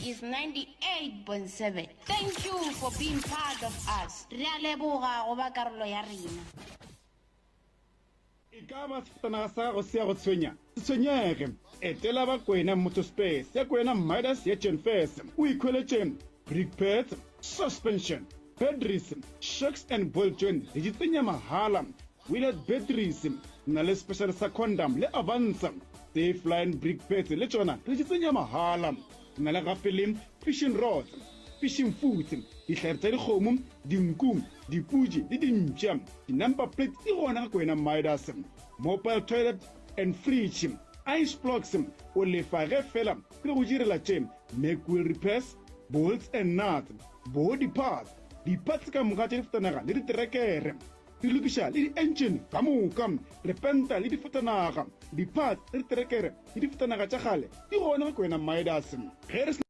is 98.7. Thank you for being part of us. Re a leboga go ba karolo ya rena. E ka ba sefatanaga sa gago se ya go tshwenya? Se tshwenyege. Etela Bakwena Motor Spares ya Kwena Midas ya Jenfes o ikhweletše brake pads, suspension, batteries, shocks and ball joint re di tsenya mahala. Willard Batteries, re na le special sa Condom le Avanza. Safe Line brake pads le tšona re di tsenya mahala. Re na le gape le fishing rods, fishing foods, dihlare tša dikgomo, dinku, dipudi le dimpša. Di-number plate di gona ga Kwena Midas. Mobile toilet and fridge, ice blocks, o lefa ge fela re go direla tše, make wheel repairs, bolts and nuts, body parts, di-parts ka moka tša difatanaga le diterekere. Re lokiša le di-engine ka moka, re penta le difatanaga, di-parts tša diterekere le difatanaga tša kgale di gona ga Kwena Midas. Ge re se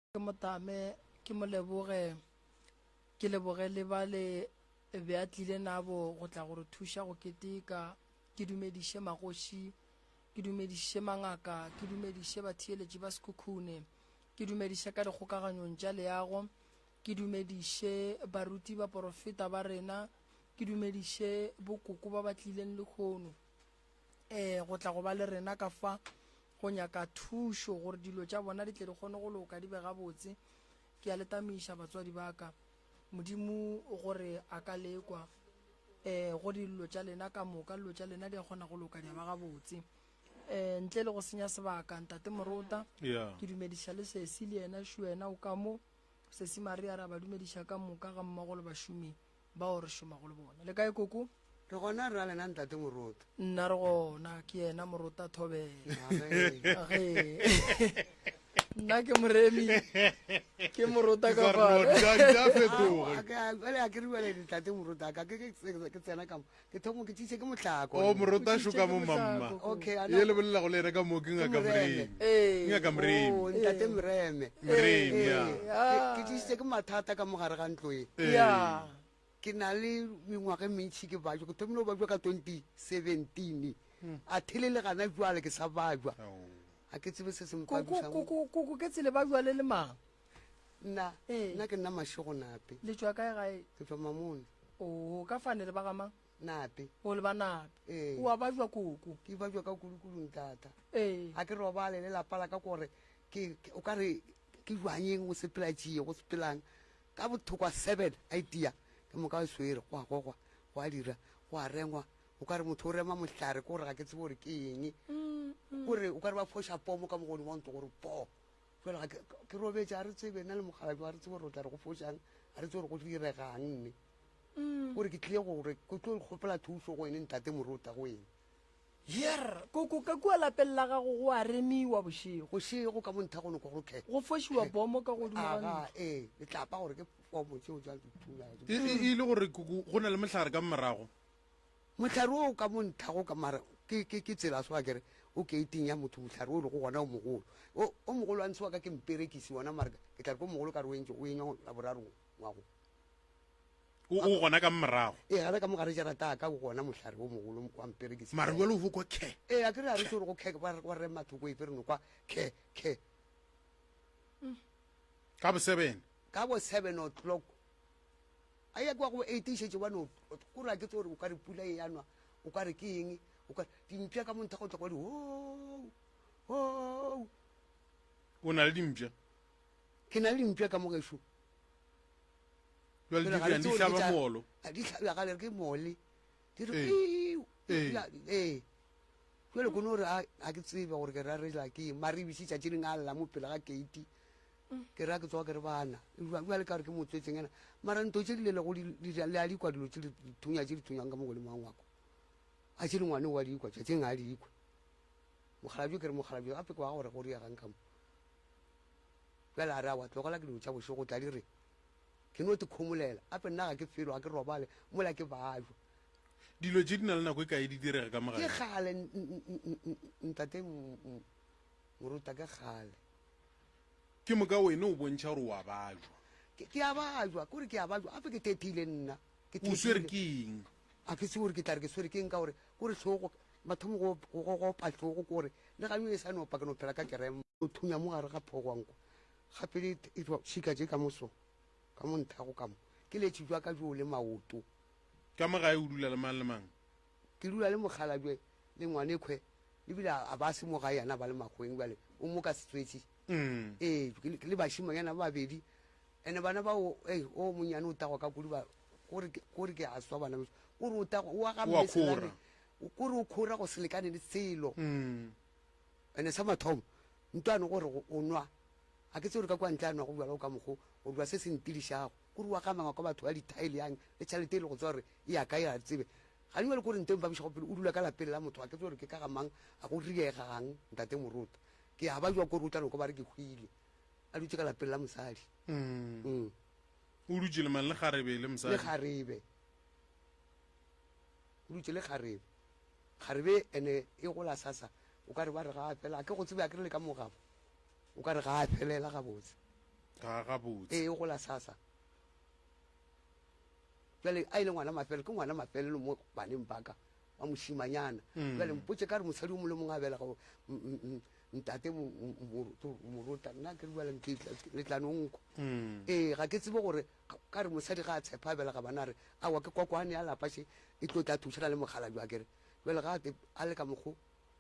Ke mo tame, ke mo leboge, ke leboge le bale be a tlile nabo go tla go re thuša go keteka. Ke dumediše magoši, ke dumediše mangaka, ke dumediše batheeletši ba Sekhukhune, ke dumediše ka dikgokaganyong tša leago, ke dumediše baruti baporofeta ba rena, ke dumediše bokoko ba ba tlileng lehono um go tla go ba le rena ka fa go nyaka thušo gore dilo tša bona di tle di kgone go loka di be gabotse. Ke a le tamiša batswadi ba ka, Modimo gore a ka lekwa um go dillo tša lena ka moka, dillo tša lena di a kgona go loka di a ba gabotse. Um ntle le go senya sebaka, Ntate Morota, Yeah. ke dumediša le sesi le yena šu yena o ka mo, sesi Maria re a ba dumediša ka moka ga mmogo le bašomi bao re šomago le bona. Le kae koko? Re gona ra lena ntate Morota. Nna re gona, ke yena Morota Thobela. Age. Age. Nna ke Moremi, ke Morota ka fare. Bjale a ke re bjale ntate Morota ka ke ke tsena ka mo ke thomo ke tšitše ke mohlako. O Morota šo ka mo mamma. Okay, Ye le bolelago le yena ka mo ke ngaka Moremi. Ngaka Moremi. Oh, ntate Moreme. Moremi, ya. Ke tšitše ke mathata ka mo gare ga ntlo e. Ya. Ke na le mengwaga e mentši ke bajwa, ke thomile go bajwa ka 2017. A thele le gana jwale ke sa bajwa. Ga ke tsebe se se mpabišang. Koko, koko ke tsele bajwa le le mang? Nna, Ee. nna ke nna Mashego Nape. Le tšwa kae gae? Ke tšwa Mamone. Oo, ka fane le ba ga mang? Nape. O le ba Nape. Ee. O a bajwa koko? Ke bajwa ka kudu-kudu ntata. Ee. Ga ke robale le lapa la ka kore ke, ke, o ka re ke jwanyeng go sepela tšie, go sepelang. Ka bothokwa 7 a itia, ke moka o swere, go a gogwa, go a dira, go a rengwa, o ka re motho o rema mohlare, ke gore ga ke tsebe gore ke eng, kore o ka re ba foša pomo ka mogodimo wa ntlo gore po. Jale ga ke, ke robetše, ga re tsebe, nna le mokgalabje ga re tsebe gore o tla re go fošang, ga re tsebe gore go diregang mme. Gore ke tlile gore ke tlo kgopela thušo go ene ntate Morota go ene. Yerr! Koko, ka kua lapeng la gago go a remiwa bošego. Bošego ka mo nthago no kwa go khe. Go fošiwa bomo ka godimo ga ntlo. Aga, ee, letlapa gore ke fomo tšeo tša dithunya. E, e, e le gore koko go na le mohlare ka morago. Mohlare o ka mo nthago ka mara ke, ke, ke tsela so a kere o keiting ya motho mohlare o lego gona o mogolo. O, o mogolo wa ntshe wa ka ke mperekisi wona mara ke tla re ke o mogolo ka re o entše o enywa laboraro ngwago. O, o gona ka morago. Ee, gana ka mo gare jarata ya ka o gona mohlare o mogolo wa mperekisi. Mara bjale o kwa khe. Ee, a ke re a re tšo re go khe, ba re rema thoko efe re no kwa khe, khe. Ka bo sebene. Ka bo 7 o'clock. A ya kwa go 8 e šetše ba no, kore a ke tse gore o ka re pula e ya nwa, o ka re ke eng, o ka re, dimpša ka mo nthago o tla kwa di hoo, hoo. O na le dimpša? Ke na le dimpša ka mo gešo. Bjale Jwale di ga re dirang? Di tsebe gore ke hlaba tša- moolo. A di hlabja gale ke mole. Di re Ee. "Iiu." Ee. Ya, ee. Jwale ko no re a a ke tsebe gore ke rarela ke eng. Mare ebise tšatši leng a lla mo pele ga keiti. Ke re a ke tsoga ke re bana. Jwale ka gore ke motswetseng ena. Mara ntho tše di lelego di di le a di kwa dilo tše di thunya tše di thunyang ka mo godimo ga ngwako. A tše le ngwane wa di kwa tšatšing ga a di kwe. Mokgalabje ke re mokgalabje gape ke wa gore go riegang ka mo. Bjale a re, Aowa, tlogela ke dilo tša bošego, tla di re ke no te khomolela. Gape nna ga ke felo, ga ke robale mola ke bajwa. Dilo tše di na le nako e kae di direga ka mo Ke gae? kgale, ntate Moruta, ke kgale. Ke moka wene o bontšha gore o a bajwa. Ke a bajwa, ke gore ke a bajwa, gape ke thethile nna. Ke O swere thethile. ke eng? A ke tsebe gore ke tla re ke swere ke eng, ka gore ke gore hlogo, mathomo go go opa hlogo, ke gore le ga e sa no opa ke no phela ka kerema. O thunya mo gare ga phogwanko, gape le e tšwa tšhika tše ka mo so, ka mo nthago ka mo. Ke letše jwa ka bjo le maoto. Ka mo gae o dula le mang le mang? Ke dula le mokgalabje le ngwanekhwe, le bile a ba se mo gae yena ba le makgoweng bjale o mo ka setswetši. Ee, le bašimanyana ba babedi. Ene bana bao, ei, o monnyane o tagwa ka kudu ba, kore ke, kore ke a swa bana beso. Kore o tagwa, o aga O a mme selane, khora. kore o khora go se lekane le selo. Ene sa mathomo, ntwane gore o nwa, ga ke tsebe gore ka kwa ntle a nwago bjala o ka mokgo, o dira se se ntirišago. Kore o aga mangwe kwa batho ba dithaele yang, le tšhelete e le go tseba gore e ya kae ga re tsebe. Ga bjale kore nte mpabišago pelo, o dula ka lapeng la motho, ga ke tsebe gore ke ka ga mang, a go riega gang, ntate Moruta. Ke a ba jwa kore o tla no kwa ba re ke hwile. A dutše ka lapeng la mosadi. O dutše le mang? Le kgarebe le mosadi? Le kgarebe. O dutše le kgarebe. Kgarebe ene e gola sasa, o ka re ba re ga a fela, a ke go tsebe a ke re le ka mogabo, o ka re ga a felela gabotse. Ga gabotse. Ee, e gola sasa. Bjale a ile ngwana mafelelo, ke ngwana mafelelo mo baneng ba ka, wa mošimanyana. Bjale mpotše ka re mosadi o mongwe le mongwe a belega ntate morota, nna ke re bjale le tla no nkwa. Ee, ga ke tsebe gore ka re mosadi ga a tshepa a belega bana a re aowa ke kokwane ya lapa še e tlo tla thušana le mokgalabje a kere. Bjale ga a le ka mokgo,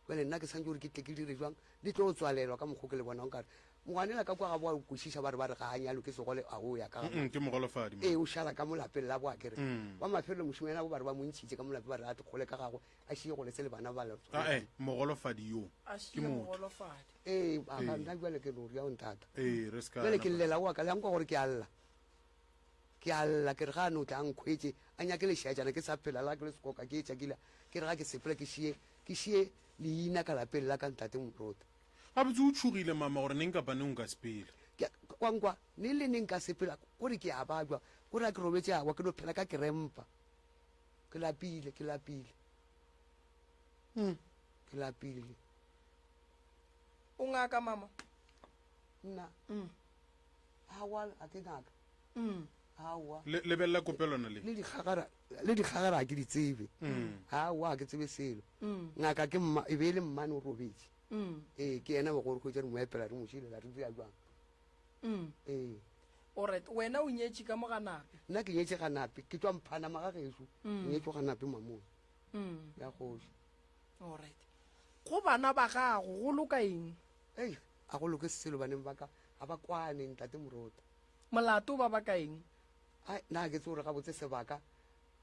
bjale nna ke santše gore ke tle ke dire bjang, le tlo tswalelwa ka mokgo ke le bonago nkare ngwanela ka kwa ga bo a kwešiša ba re ba re ga a nyalwe ke segole a o ya ka ga Mm, ke mogolofadi ee o šala ka mo lapeng la bo a kere wa mafelelo mošimanyana bo ba re ba mo ntšhitše ka mo lapeng ba re a tlogole ka gagwe a šie gole se le bana ba le ae mogolofadi yo a ke šie motho mogolofadi ee a ga nna bjale ke no ria o nthata ee re se ka bjale ke llela wa ka le nkwa gore ke a lla ke a lla ke re ga a no tla a nkhwetše a nyake lešaetšana ke sa phela la ke le sekoka ke etša kila ke re ga ke sepela ke šie ke šie leina ka lapeng la ka ntate Morota. Gabotse o tšhogile mama gore neng kapa neng o ka sepela. Ke kwa nkwa neng le neng ka sepela kore ke a babja kore ga ke robetše awa ke no phela ka kerempa ke lapile ke lapile ke lapile. O ngaka mama? Nna awa ga ke ngaka awa. Le lebelela kopelwana le. Le dikgagara le dikgagara ga ke di tsebe awa ga ke tsebe selo ngaka ke mma e be e le mmane o robetše ee ke yena bego re hwetša re mo epela re mo šilela re dira jwang ee Alright, wena o nyetše ka mo ganape? Nna ke nyetše ganape ke tšwa Mphanama ga gešo ke nyetšwe ganape Mamoe ya kgoši. Alright. Go bana ba gago go loka eng? Ei a go loke selo baneng ba ka ga ba kwane ntate Morota. Molato ba baka eng? Ai nna ga ke tsebe gore gabotse sebaka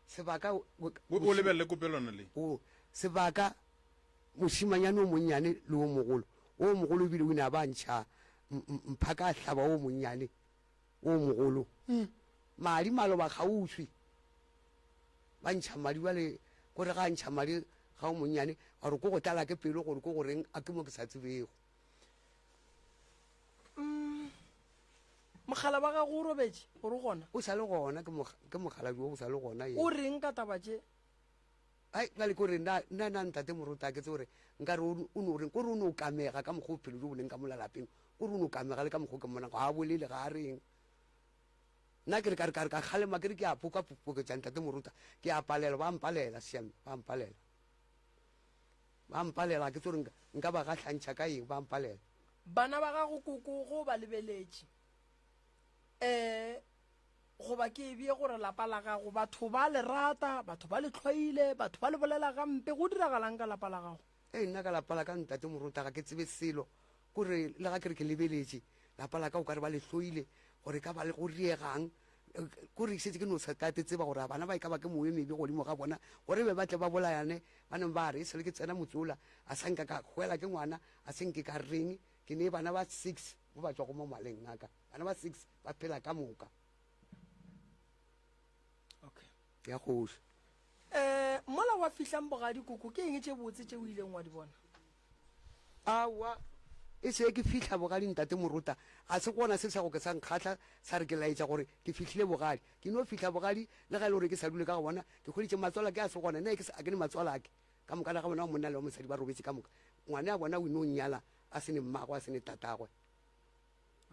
sebaka O o lebelele kopelwana le. O sebaka mošimanyane o monnyane le o mogolo o mogolo ebile o ile a ba ntšha mphaka a hlaba o monnyane o mogolo madi maloba kgauswi ba ntšha madi bjale kore ga a ntšha madi ga o monnyane a re ko go tlala ke pelo gore ko goreng a ke mo ke sa tsebego. Mogala wa gago o robetše gore o gona? O sa le gona, ke ke mogala jo o sa le gona O reng ka taba tše? Ai, bjale ke gore nna nna nna ntate Moruti a ke tsebe gore nka re o no reng, kore o no kamega ka mokgwa bophelo jo bo leng ka mola lapeng, kore o no kamega le ka mokgwa ke mmonang, ga a bolele, ga a reng. Nna ke re ka re ka re ka kgalema ke re ke a poka poketša ntate Moruta, ke a palelwa, ba mpalela siame, ba mpalela. Ba mpalela, ga ke tsebe gore nka ba gahlantšha ka eng, ba mpalela. Bana ba gago koko ge o ba lebeletše, um goba ke e bee gore lapa la gago batho ba le rata, batho ba le hloile, batho ba le bolela gampe, go diragalang ka lapa la gago? Ee, nna ka lapa la ka ntate Moruta ga ke tsebe selo, kore le ga ke re ke lebeletše, Lapa la ka o ka re ba le hloile, gore e ka ba le go riegang. Kore ke šetše ke no sa ka te tseba gore a bana ba e ka ba ke moyo mebe godimo ga bona, gore be ba tle ba bolayane. Ba neng ba re, e sa le ke tsena motse ola, a sa nka ka hwela ke ngwana, a se nke ka reng. Ke ne bana ba six bo ba tšwago mo maleng a ka. Bana ba six ba phela ka moka. Okay. Ya kgoši. Eh, mola wa fihlang bogadi koko, ke eng tše botse tše o ileng wa di bona? Aowa, e se ke fihla bogadi Ntate Morota, ga se gona se sa go ke sa nkgahla sa re ke laetša gore ke fihlile bogadi. Ke no fihla bogadi le ga e le gore ke sa dule ka go bona, ke hweditše matswalake a se gona, nna ke a ke ne matswalake ka moka, le ga bona wa monna le wa mosadi ba robetše ka moka. Ngwane a bona o ino nnyala a se ne mmagwe a se ne tatagwe.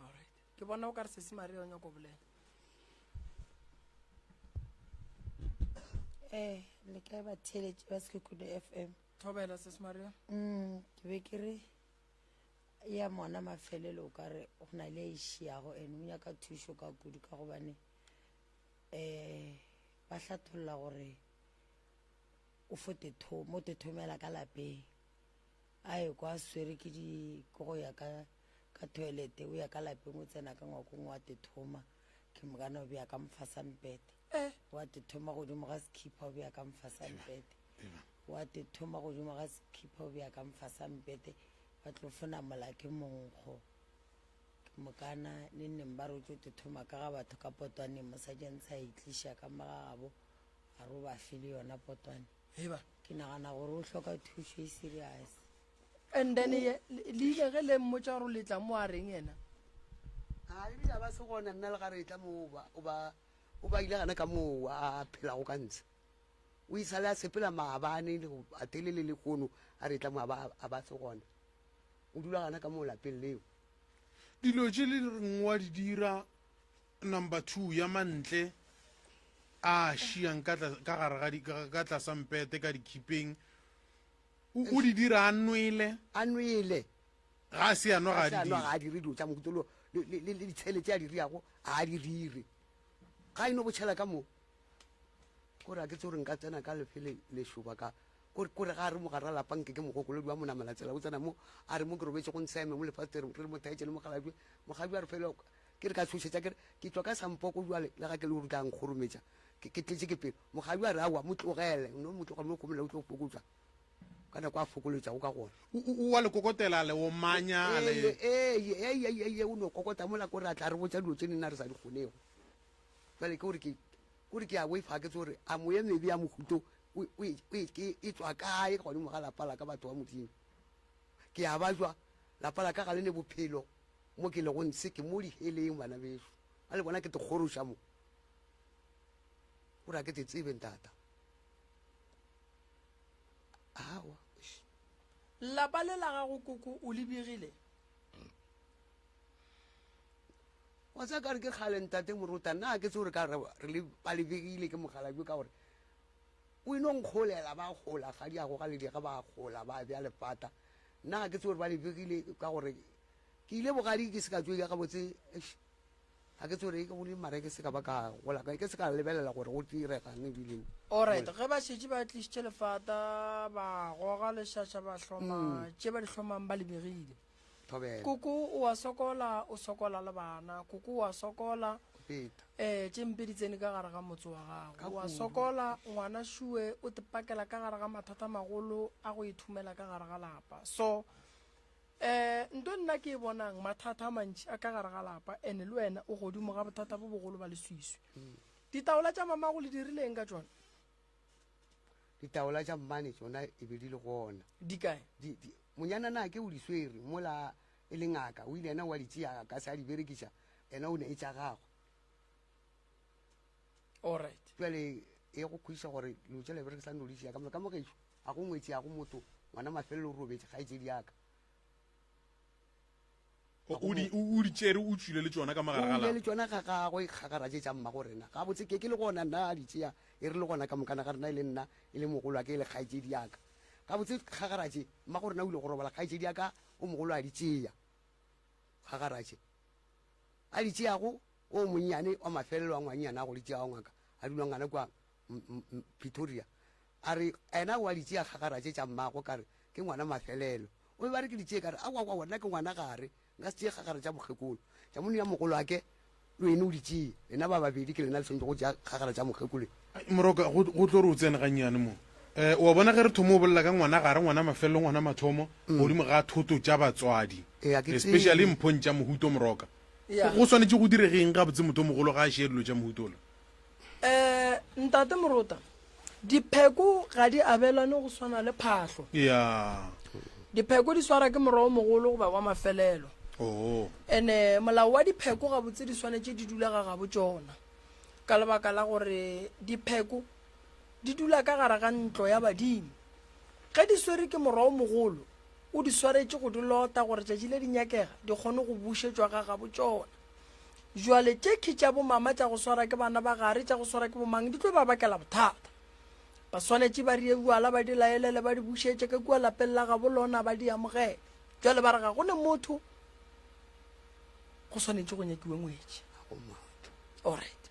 Alright. Ke bona o ka re Sesi Maria o nyako bolela. Eh, le kae batheeletši ba Sekhukhune FM? Thobela Sis Maria. Mm, ke be ke re ya mona mafelelo o ka re go na le e šiago and o nyaka thušo ka kudu ka gobane um ba hlatholla gore o fo tetho mo tethomela ka lapeng a e kwa swere ke di ke go ya ka ka toilete o ya ka lapeng o tsena ka ngwakong wa tethoma ke mokana o bea ka mfasa mpete Eh. Wa te thoma godimo ga sekhipha o bea ka mfa sa mpete. Wa te thoma godimo ga sekhipha o bea ka mfa sa mpete. Ba tlo fona mola ke monkgo. Ke mokana ne neng ba re o tlo te thoma ka ga batho ka potwaneng mosadi a ntsha e tliša ka magagabo a re o ba file yona potwane. Heba. Ke nagana gore o hloka thušo e serious. And then ye, le ile ge le mmotša gore le tla mo a reng yena? A ebile a ba se gona nna le ga re etla mo o ba o ba O ba ile gana ka moo a phelago ka ntshe. O e sale a sepela maabane le go a telele le kono a re tla mo a ba a ba se gona. O dula gana ka moo lapeng leo. Dilo tše le reng wa di dira number 2 ya mantle a šiang ka ka gare ga di ka tlasa mpete ka dikhipeng o di dira a nwele a nwele ga a se a nwa ga a di dire ga a dire dilo tša mohuta lo le ditshele tše a di riago ga a di dire ga e no botšhela ka mo kore a ke tse gore nka tsena ka lefe lešoba ka kore kore ga a re mogara lapa nke ke mogokolodi wa monamela tsela o tsena mo a re mo ke robetse go nseme mo lefastereng re re mothaetse le mogalajwe mogabi a re fela ke re ka tshošetša ke re ke tswa ka sampoko jwale le ga ke le gore tla nkgorometša ke tletse ke pelo mogabi a re aowa mo tlogele no mo tlogele mo kgomela o tlo fokotsa ka nako a fokoletšago ka gona. O a le kokotela, a le omanya, a le. Ee, ee, ee, ee, o no kokota mola kore a tla re botša dilo tše nna re sa di kgonego. Bjale ke gore ke, kore ke a boifa, ga ke tsebe gore a moya mebe ya mohuto o, o, o, ke, e tšwa kae godimo ga lapa la ka, batho ba Modimo. Ke a bajwa, lapa la ka ga le ne bophelo mo ke lego ntshe, ke mo diheleng, bana bešo. Ba le bona ke te kgoroša mo. Kore ga ke te tsebe, ntata. Aowa. Lapa le la gago koko o le begile? Wa tseba ka re ke kgale ntate Moruta nna ga ke tsebe gore ka re re le ba le begile ke mokgalabje ka gore o ino nkgolela ba gola ga di a goga le diga ba gola ba bja lefata nna ga ke tsebe gore ba le begile ka gore ke ile bogadi ke se ka tšwe gabotse eish Ga ke tsore ke gole mara ke se ka ba ka gola ka ke se ka lebelela gore go diregang ebile. Alright, ge ba šetše ba tlišitše lefata ba goga lešaša ba hloma mm. tše ba di hlomang ba lebegile. Thobela. Koko o a sokola, o sokola le bana. Koko o a sokola. Feta. Eh, tše mpe di tsene ka gare ga motse wa gago. O a sokola, ngwana šue o te pakela ka gare ga mathata magolo a go ithumela ka gare ga lapa. So Eh, nto nna ke e bonang, mathata a mantši a ka gare ga lapa, ene le wena o godimo ga bothata bo bogolo ba leswiswi. Ditaola tša mamago le dirile eng ka tšona? Ditaola tša mmane tšona e be di le gona. Di kae? Di, di, monyana na ke o di swere mola e le ngaka, o ile yena wa di tšea ka se a di berekiša, yena o ne e tša gagwe. Alright. Bjale e go kgodiša gore dilo tšela berekisang no di tšea ka moka mo gešo. A go ngwetši, a go motho, ngwana mafelelo o robetše, kgaetšedi ya ka. O di, o di tšere, o tšwile le tšona ka mo gare ga O ile lapa. le tšona ga gagwe, kgagara tše tša mmago rena. Gabotse ke, ke le gona nna a di tšea, e re le gona ka mokana ga rena, e le nna, e le mogolwake, e le kgaetšedi ya ka. Gabotse kgagara tše, mmago rena o ile go robala, kgaetšedi ya ka o mogolo a di tšea, kgagara tše. A di tšeago, o monnyane wa mafelelo wa ngwannyana a go di tšea wa ngaka, a dula ngana kua Pretoria. A re, Ena o a di tšea kgagara tše tša mmago, ka re, Ke ngwana mafelelo. O be ba re ke di tšee, ka re, Aowa, aowa, nna ke ngwana gare. Nka se tšee kgagara tša mokgekolo. Tša monna ya mogolo ake le wene o di tšee. Lena ba babedi ke lena le swanetše go tšea kgagara tša mokgekolo. Ai, Moroka, go, go tlo re o tsene gannyane mo. Eh, wa bona ge re thoma o bolela ka ngwana gare, ngwana mafelelo, ngwana mathomo, godimo ga thoto tša batswadi. Ee, a ke Especially tsebe. mphong tša mohuto, Moroka. Ya. Go, go swanetše go direge eng gabotse motho o mogolo ga a šee dilo tša mohuto ola? Eh, Ntate Morota, dipheko ga di abelane go swana le phahlo. Ya. Dipheko di swara ke morwa o mogolo goba wa mafelelo. Oh. Ene molao wa dipheko gabotse di swanetše di dula ga gabo tšona. Ka lebaka la gore dipheko di dula ka gare ga ntlo ya badimo. Ge di swere ke morwa o mogolo, o di swaretše go di lota gore tšatši le di nyakega di kgone go bušetšwa ga gabo tšona. Jwale tše tša bomama tša go swara ke bana ba gare, tša go swara ke bomang, di tlo ba bakela bothata. Ba swanetše ba rie bjala, ba di laelele, ba di bušetše ka kua lapeng la gabo lona, ba di amogele. Jwale ba re ga go ne motho, go swanetše go nyakiwe ngwetši. Alright.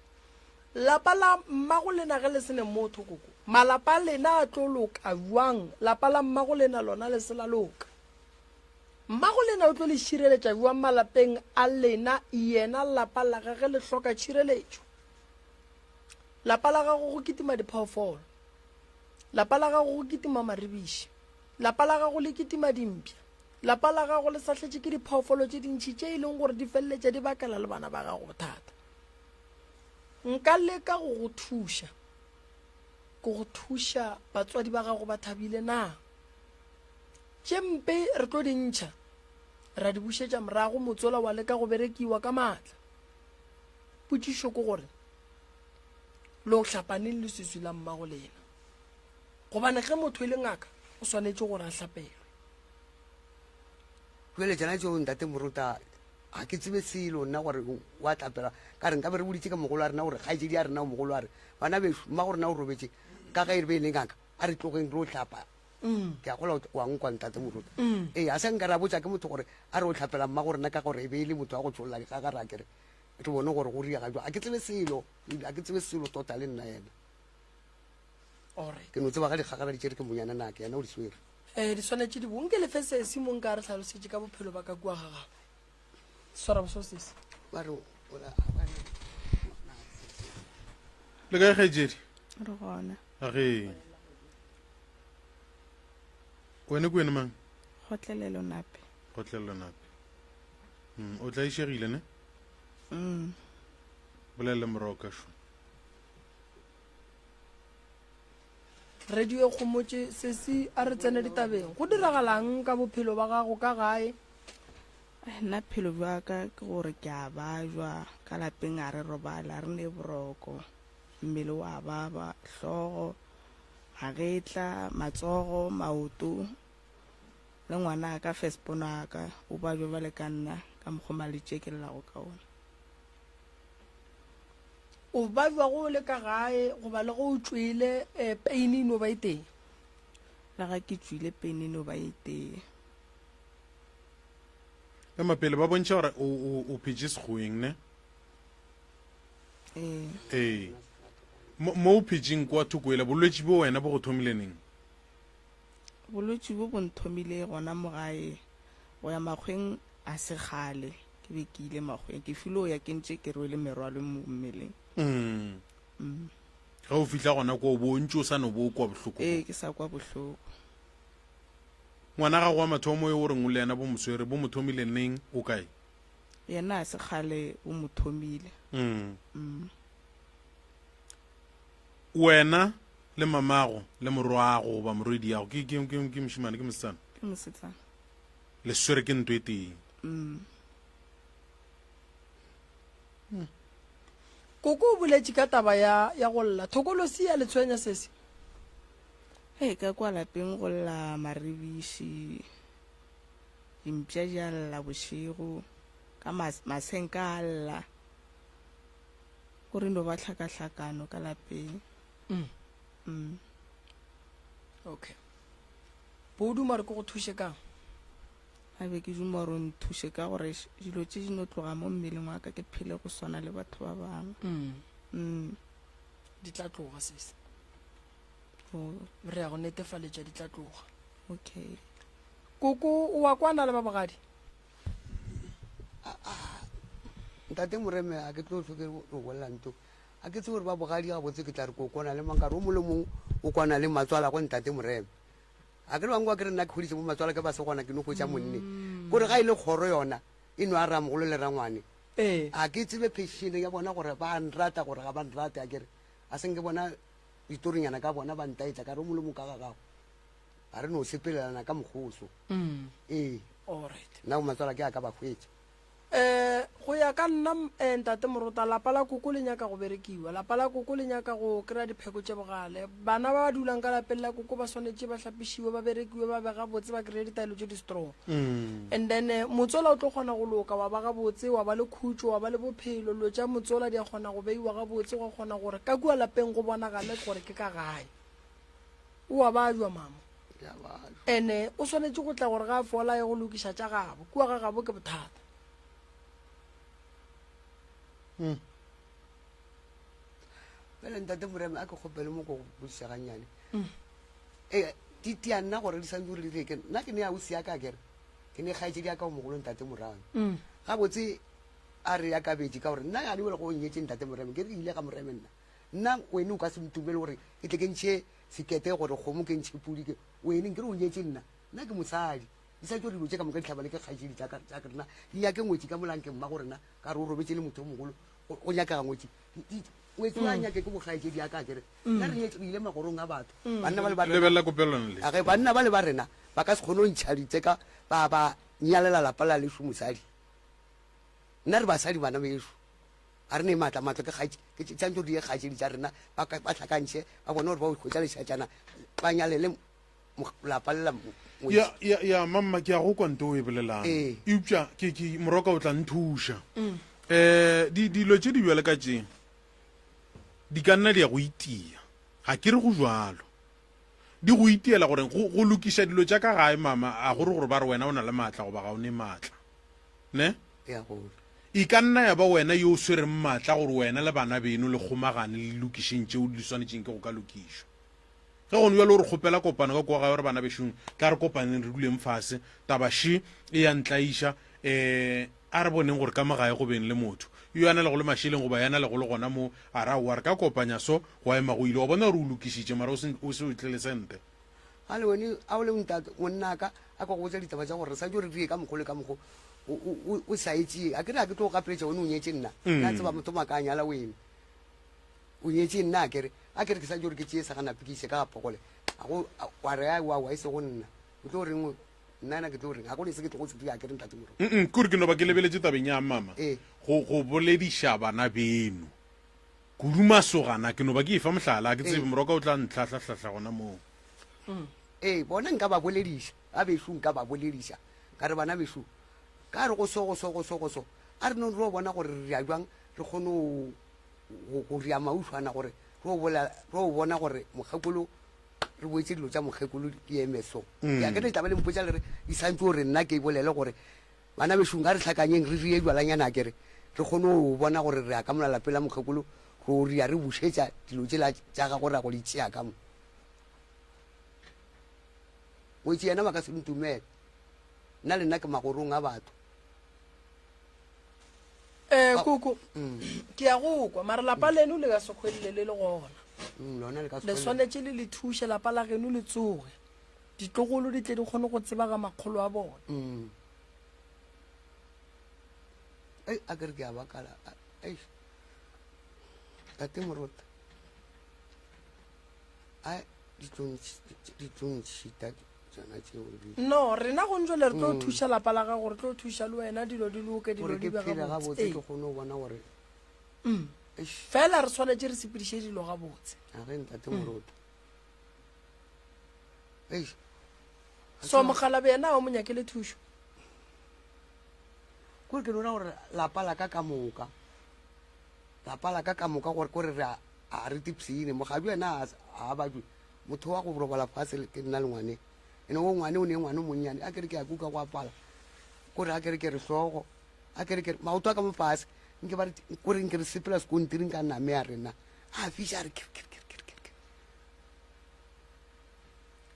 Lapa la mmago lena ge le se ne motho, koko, malapa a lena a tlo loka bjang? Lapa la mmago lena lona le se la loka. Mmago lena o tlo le šireletša bjang malapeng a lena, yena lapa la gage le hloka tšhireletšo? Lapa la gago go kitima diphoofolo, lapa la gago go kitima maribiši, lapa la gago le kitima dimpša, lapa la gago le sahletše ke diphoofolo tše dintši tše e leng gore di feleletša di bakela le bana ba gago bothata. Nka leka go go thuša, ke go thuša batswadi ba gago ba thabile na? Tše mpe re tlo di ntšha, ra di bušetša morago, motsola wa leka go berekiwa ka maatla. Potšišo ke gore, lo hlapaneng leswiswi la mmago lena? Gobane ge motho e le ngaka, o swanetše gore a hlapelwe. Bjale tšona tšeo ntate Moruta ga ke tsebe selo nna gore wa tlapela ka re nka be re boditše ka mogolo wa rena gore kgaetšedi ya rena o mogolo a re bana bešo mmago rena o robetše ka ge e be e le ngaka a re tlogeng re o hlapa Ke a gola wa nkwa ntate Moruti. Ee, a se nka ra botša ke motho gore a re o hlapela mmago rena ka gore e be e le motho wa go tšholla dikgagara a kere re bone gore go riega jwang. A ke tsebe selo, a ke tsebe selo tota le nna yena. Alright. Ke no tseba ga dikgagara di tšere ke monyana nake yena o di swere. Eh, di swanetše di bo. Nke lefe sesi mo nka re hlalosetše ka bophelo ba ka kua ga gagwe. Swara boso sesi. Ba re o la Le kae kgaetšedi? Re gona. A ge. Wena ke wena mang? Kgotlelelo Nape. Kgotlelelo Nape. Mm, o tlaišegile ne? Mm. Bolele moroka šo. Radio e kgomotše sesi a re tsene ditabeng. Go diragalang ka bophelo ba gago ka gae? Nna phelo bja ka ke gore ke a bajwa ka lapeng a re robala re ne boroko mmele wa baba hlogo magetla, matsogo, maoto, le ngwanaka, firstborn wa ka, o babja bjale ka nna, ka mokgwa malwetši a ke llelago ka ona. O babja go o le ka gae goba le ge o tšwele, eh, pain e no ba e tee? Le ga ke tšwile pain e no ba e tee. Ema pele ba bontšha gore o, o, o phetše sekgoweng ne? Ee. Ee. Mo, mo o phetšeng kwa thoko ela, bolwetši bo wena bo go thomile neng? Bolwetši bo bo nthomile gona mo gae, go ya makgweng a se kgale ke be ke ile makgweng, ke filo ya ke ntše ke rwele merwalo mo mmeleng. Mm. Mm. Ge o fihla gona kwa o bo o ntše o sa no bo o kwa bohloko. Ee, ke sa kwa bohloko. Ngwana gago wa mathomo yo o reng o le yena bo mo swere, bo mo thomile neng, o kae? Yena a se kgale o mo thomile. Mm. Mm. Wena le mamago le morwago goba morwediago ke ke ke ke mošemane ke mosetsana? Ke mosetsana. Le swere ke nto e tee. Mm. Koko o boletše ka taba ya ya go lla. Thokolosi ya le tshwenya sesi. Hei, ka kwa lapeng go lla maribiši. Dimpša di a lla bošego, ka mas, masenka a lla. Go re no ba tlhakahlakano ka lapeng. Mm. Mm. Okay. Bo o duma gore ke go thuše kang? A be ke duma gore o nthuše ka gore dilo tše di no tloga mo mmeleng wa ka ke phele go swana le batho ba bangwe. Mm. Mm. Di tla tloga sesi. Oh. Re ya go netefaletša di tla tloga. Okay. Koko o wa kwana le ba bogadi? Ntate Moreme, a ke tlo hlwe ke re bolela nto. A ke tsebe gore ba bogadi gabotse ke tla re ko kwana le mang ka re o mongwe le mongwe o kwana le matswalagwe Ntate Moreme. A ke re bangwe ba ke re nna ke goditše bo matswala ke ba se gona ke no hwetša monne. Kore ga e le kgoro yona e no a ramogolo le rangwane. A ke tsebe phešene ya bona gore ba nrata gore ga ba nrate a ke re a se nke bona ditorinyana ka bona ba ntaetša ka re o mongwe le mongwe ka ga gago. A re no sepelelana ka mokgoso. Ee. Nna bo matswala ke a ka ba hwetša. Um go ya ka nna um ntate Morota, lapa la koko le nyaka go berekiwa. Lapa la koko le nyaka go kry-a dipheko tše bogale. Bana ba ba dulang ka lapeng la koko ba swanetše ba hlapišiwe, ba berekiwe, ba be gabotse, ba kry-e ditaelo tše di strong. And then eh, motsola o tlo kgona go loka, wa ba gabotse, wa ba le khutšo, wa ba le bophelo. Dilo tša motsola di a kgona go beiwa gabotse, gwa kgona gore ka kua lapeng go bonagale gore ke ka gae. O a bajwa mama. Ene o swanetše go tla gore ga a fola a ye go lokiša tša gabo. Kua ga gabo ke bothata. Hmm. Bjale ntate Moremi a ke kgopele mo ko go botšiša gannyane. Hmm. Ee, di tia nna gore di santse gore di reke. Nna ke ne ausi ya ka kere. Ke ne kgaetšedi ya ka o mogolo ntate Moremi. Hmm. Gabotse a re ya kabetše ka gore nna ga di bole go nyetše ntate Moremi ke re ile ga Moremi nna. Nna wene o ka se ntumele gore ke tle ke ntšhe sekete gore kgomo ke ntšhe pudi ke wene nkere o nyetše nna nna ke mosadi di sa tšo dilo tše ka moka di hlabane ke kgaetšedi tša ka rena di nyake ngwetši ka molang ke mma go rena ka re o robetše le motho o mogolo go nyakega ngwetši ngwetši wa mm. nyake ke bokgaetšedi ya ka kere mm. nna re nyetse re ile magorong a batho mm. banna ba le ba lebelela kopelwana le age banna ba le ba rena ba ka se kgone go ntšha ditseka ba ba nyalela lapa la lešu mosadi nna re basadi bana bešu Ga re ne maatla, maatla ke kgaetše, ke tšantše gore di ye kgaetšedi tša rena, ba ba hlakantšhe, ba bone gore ba hwetša lešatšana, ba nyalele lapa le la ngwetši. Ya, ya, ya, mamma, ke a go kwa nto o e bolelang. Ee. Eupša ke, ke, moroka o tla nthuša. Eh, di, dilo tše di bjale ka tše, di ka nna di ya go itia. Ga ke re go bjalo. Di go itiela gore go, go lokiša dilo tša ka gae, mama, a go re gore ba re wena o na le maatla goba ga o ne maatla. Ne? Ya go. E ka nna ya ba wena yo o swereng maatla gore wena le bana beno le kgomagane le lokišeng tšeo di swanetšeng ke go ka lokišwa. Ge gone bjalo o re kgopela kopano ka kua gae o re bana bešong tla re kopaneng re duleng fase, taba še e ya ntlaiša, um a re boneng gore ka mo gae go beng le motho yo a na lego le mašeleng goba ya na lego le gona mo, a re aowa re ka kopanya so gwa ema go ile wa bona gore o lokišitše mara o se o se o tle le sente. A le wene, a o le ntate, monnaka, a ka go botša ditaba tša gore re santše re dire ka mokgo le ka mokgo, o, o, o, o sa e tšee. A ke re a ke tlo go gapeletša wene o nyetše nna. Nna tseba motho maka a nyala wene. O nyetše nna a ke re, a ke re ke santše gore ke tšee saganape ke iše ka ga Phogole. A go, a, wa re aowa, aowa, e sego nna. O tlo reng, nna ena ke tlo reng? Ga go ne se ke tlogo se dira a ke re ntate Morwa. Mm-mm, ke gore ke no ba ke lebeletše tabeng ya mama, Ee. go, go bolediša bana beno. Kudu masogana, ke no ba ke efa mohlala, ga ke tsebe, morwa ka o tla ntlhahlahlahla gona moo. Ee, bona nka ba bolediša, ba bešo nka ba bolediša, ka re, Bana bešo, ka re go so, go so, go so, go so, a re nong re yo bona gore re ria bjang, re kgone go, go, go ria maušwana gore re yo bolela, re yo bona gore mokgekolo, re boetše dilo tša mokgekolo di eme so. Ke a ke le tla ba le mpotša le re, di santše gore nna ke bolele gore Bana bešong, a re hlakanyeng re rie bjalanyana a ke re, re kgone go bona gore re ya ka mola lapeng la mokgekolo, ro ria re bušetša dilo tšela tša gagwe ra go di tšea ka mo. Ngwetši yena ba ka se ntumele, nna le nna ke magorong a batho. Eh, koko, ke ya go kwa, mara lapa leno le ka se hwelele le le gona. Lona le ka se Le hwelele. swanetše le le thuše lapa la geno le tsoge. Ditlogolo di tle di kgone go tseba ga makgolo a bona. Mm. Ei, a ke re ke a bakala. Ei. Tate Morota. A di tlo ntšhita tsona tšeo di. No, rena go ntšwele re tlo thuša lapa la gago, re tlo thuša le wena dilo di loke, dilo Gore di ke be phele gabotse. gabotse Ee. ke kgone go bona gore. Eish. Fela re swanetše re sepediše dilo gabotse. A ge ntate Morota. Eish. So mokgalabje yena o mo nyakele thušo? Kore ke no ra gore lapa la ka ka moka, lapa la ka ka moka gore kore re a re tipsine. Mogadi yena a bajwe motho wa go robala fase ke nna le ngwane. Ene o ngwane o ne ngwane o monnyane a kere ke a kuka go apala. Kore a kere ke re hlogo, a kere ke re maoto a ka mo fase. Nke ba re kore nke re sepela sekontiring ka name ya rena. A fiša a re kir kir kir kir kir.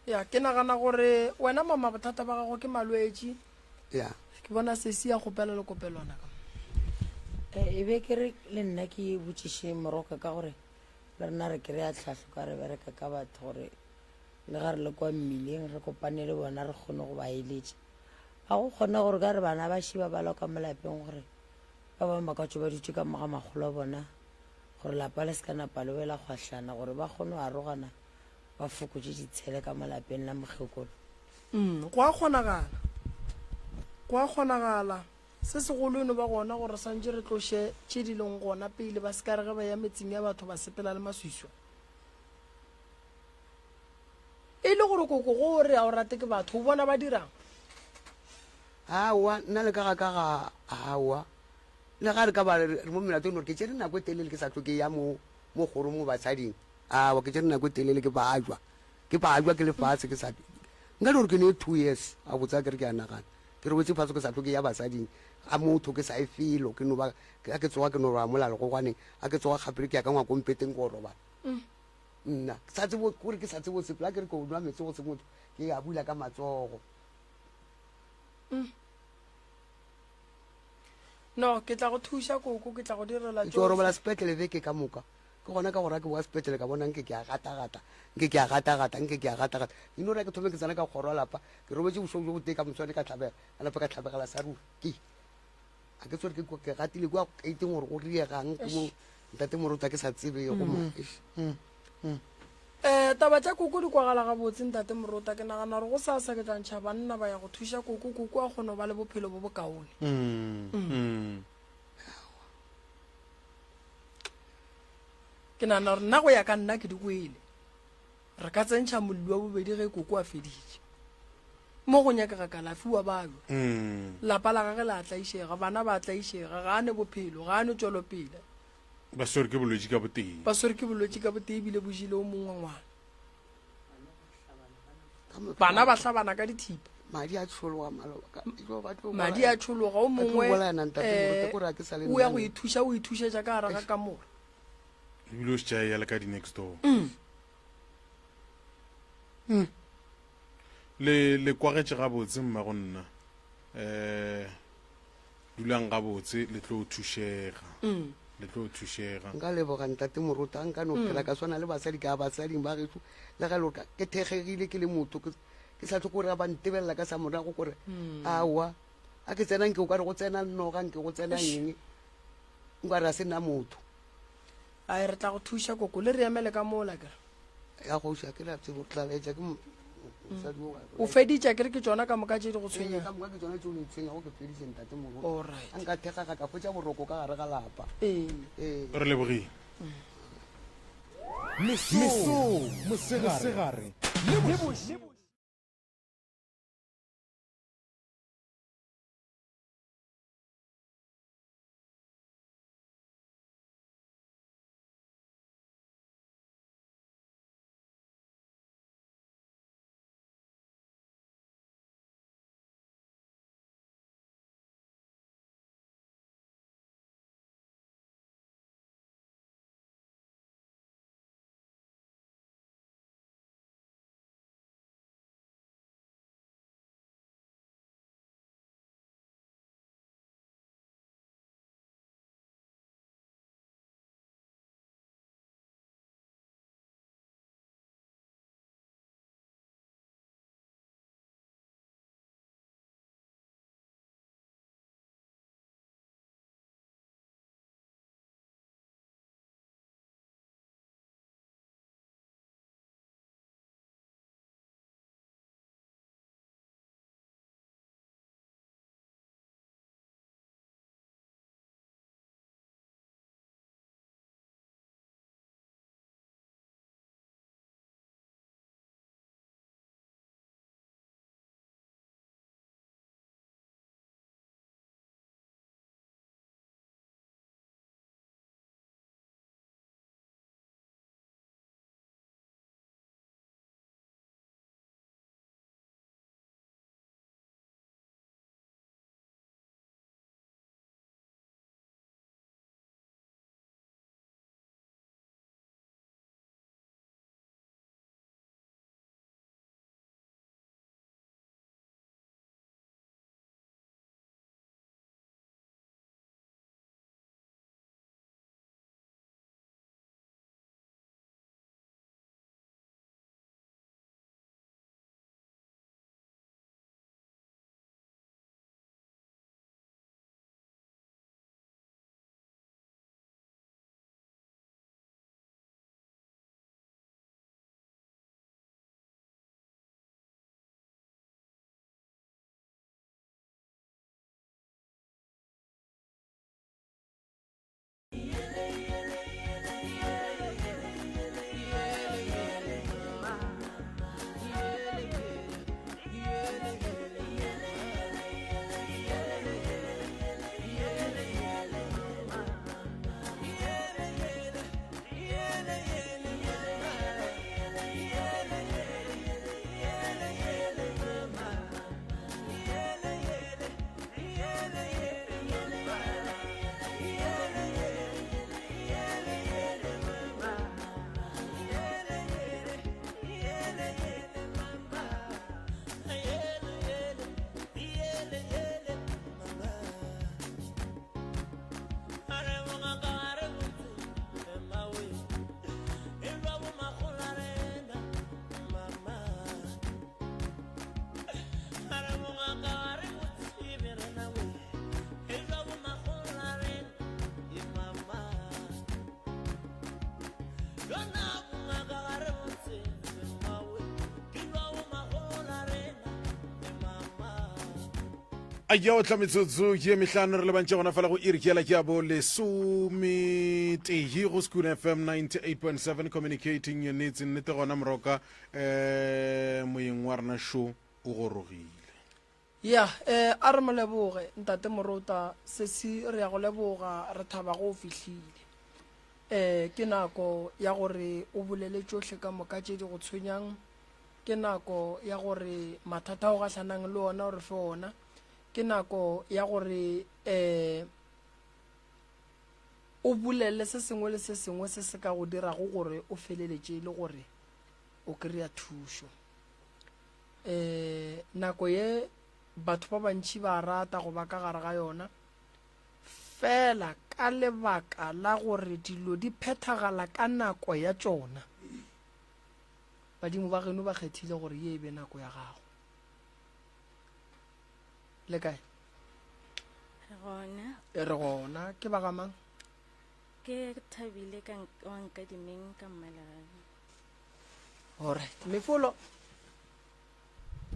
Ya, ke nagana gore wena mama bothata ba gago ke malwetši. Ya. Ke bona sesi ya kgopela le kopelwana ka. E be ke re le nna ke botšiše Moroka ka gore le rena re kry-a tlhahlo ka re bereka ka batho gore le ga re le kwa mmileng re kopane le bona re kgone go ba eletša. A go kgone gore ka re bana ba šiba ba lwa ka mo lapeng gore ba bangwe ba ka tšo ba dutše ka mo ga makgolo a bona gore lapa le se ka napa le wela kgwahlana gore ba kgone go arogana ba fokotše ditshele ka mo lapeng la mokgekolo. Mm, go a kgonagala. Go a kgonagala. Se segolo e no ba gona gore re swanetše re tloše tše di leng gona pele ba se ka re ge ba ya metseng ya batho ba sepela le maswiswi. E le gore koko go o re a o rate ke batho o bona ba dirang? Aowa, nna le ka ga ka ga aowa. Le ga re ka ba re mo melatong gore ke tšere nako e telele ke sa hlwe ke ya mo mo kgorong mo basading. Aowa, ke tšere nako e telele ke bajwa. Ke bajwa ke lefase ke sa nka no re ke ne 2 years a botsa ke re ke a nagana. Ke robetše fase ke sa hlwe ke ya basading a motho ke sa ye felo ke no ba a ke tsoga ke no roba mola legogwaneng a ke tsoga kgapele ke ya ka ngwakong mpeteng ko robala. Nna ke sa tsebo kore ke sa tsebo sepela ke re ke o nwa meetse go se motho ke a bula ka matsogo. No, ke tla go thuša koko, ke tla go direla Ke tlo robala sepetlele beke ka moka. Ke gona ka gore ke boa sepetlele ka bona nke ke a gatagata, nke ke a gatagata, nke ke a gatagata. Ke no re ke thome ke tsena ka kgoro ya lapa, ke robetše bošego bjo botee ka moswane ka tlhabega, ka napa ka tlhabegela sa ruri. Ke a ke tsore ke ke gatile kua keiteng gore go riegang ke mo ntate Moruta ke sa tsebego mo. Eish. Um taba tša koko di kwagala gabotse ntate Morota, ke nagana gore gosasa ke tla ntšha banna ba ya go thuša koko, koko a kgone go ba le bophelo bo bokaone. Ke nagana gore nna go ya ka nna ke di kwele. Re ka tsentšha molli wa bobedi ge koko a feditše. Mo go nyakega kalafi wa balwa. Lapa la gage le a tlaišega, bana ba a tlaišega, ga a ne bophelo, ga a ne tšwelopele. Ba swerwe ke bolwetši ka botee. Ba swerwe ke bolwetši ka botee ebile bo jele o mongwe ngwana. Bana ba hlabana ka dithipa. Madi a tšhologa maloba. Ka, jo, ba tlo Madi a tšhologa o ba tlo mongwe bolayana ntate Moruti, eh, kore ha ke sa le o ya go nna. ithuša o ithušetša ka gare ga kamora. Ebile o šetše a eya le ka di-next door. Le le kwagetše gabotse mmago nna. Eh dulang gabotse le tlo thušega. Le tlo thušega. Nka leboga ntate Moruti, a nka no phela ka swana le basadi ka basading ba gešo le ge e le gore ka- ke thekgegile ke le motho ke ke sa tlhoke gore ba ntebelela ka sa morago kore aowa a ke tsena nke o ka re go tsena noga nke go tsena eng nka re a se nna motho. Ai re tla go thuša koko le re emele ka mola kere. Ya kgoši a ke la tsebo tla laetša ke mosadi o. O feditše akere ke tšona ka moka tše di go tshwenyang. Ka moka ke tšona tšeo di ntshwenyago ke feditše ntate Moruti. Alright. A nka thekgaga ka hwetša boroko ka gare ga lapa. Ee. Ee. Re lebogile. Mesong, mosegare le bošego. A ya otla metsotso ye mehlano re lebantše gona fela go iri ke yela ke ya bo lesometee go Skoon FM 98.7 communicating your needs. Nnete gona moroka um moyeng wa rena šo o gorogile. Ya, eh, a re mo leboge, Ntate Morota, sesi re ya go leboga, re thaba go o fihlile. Eh, ke nako ya gore o bolele tšohle ka moka tše di go tshwenyang, ke nako ya gore mathata a o gahlanang le ona o re fe ona, ke nako ya gore eh, o bolele se sengwe le se sengwe se se ka go dirago gore o feleletše e le gore o kry-a thušo. um nako ye batho ba bantši ba rata go ba ka gare ga yona fela ka lebaka la gore dilo di phethagala ka nako ya tšona badimo ba geno ba kgethile gore ye e be nako ya gago le kae re gona e re gona ke ba ga mang ke thabile ka wa nkadimeng ka mmalegane Alright, mefolo.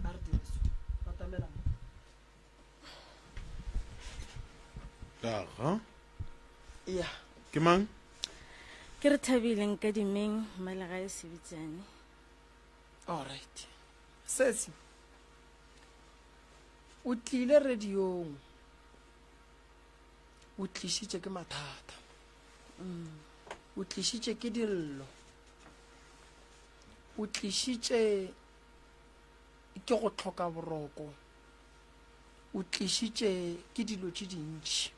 A re dire so. Batamela mo. Aha. Ya. Ke mang? Ke re thabile nkadimeng mmalegane sebitsane. Alright. Sesi. O tlile radiong. O tlišitše ke mathata. Mm. O tlišitše ke dillo. O tlišitše ke go hloka boroko, o tlišitše ke dilo tše dintši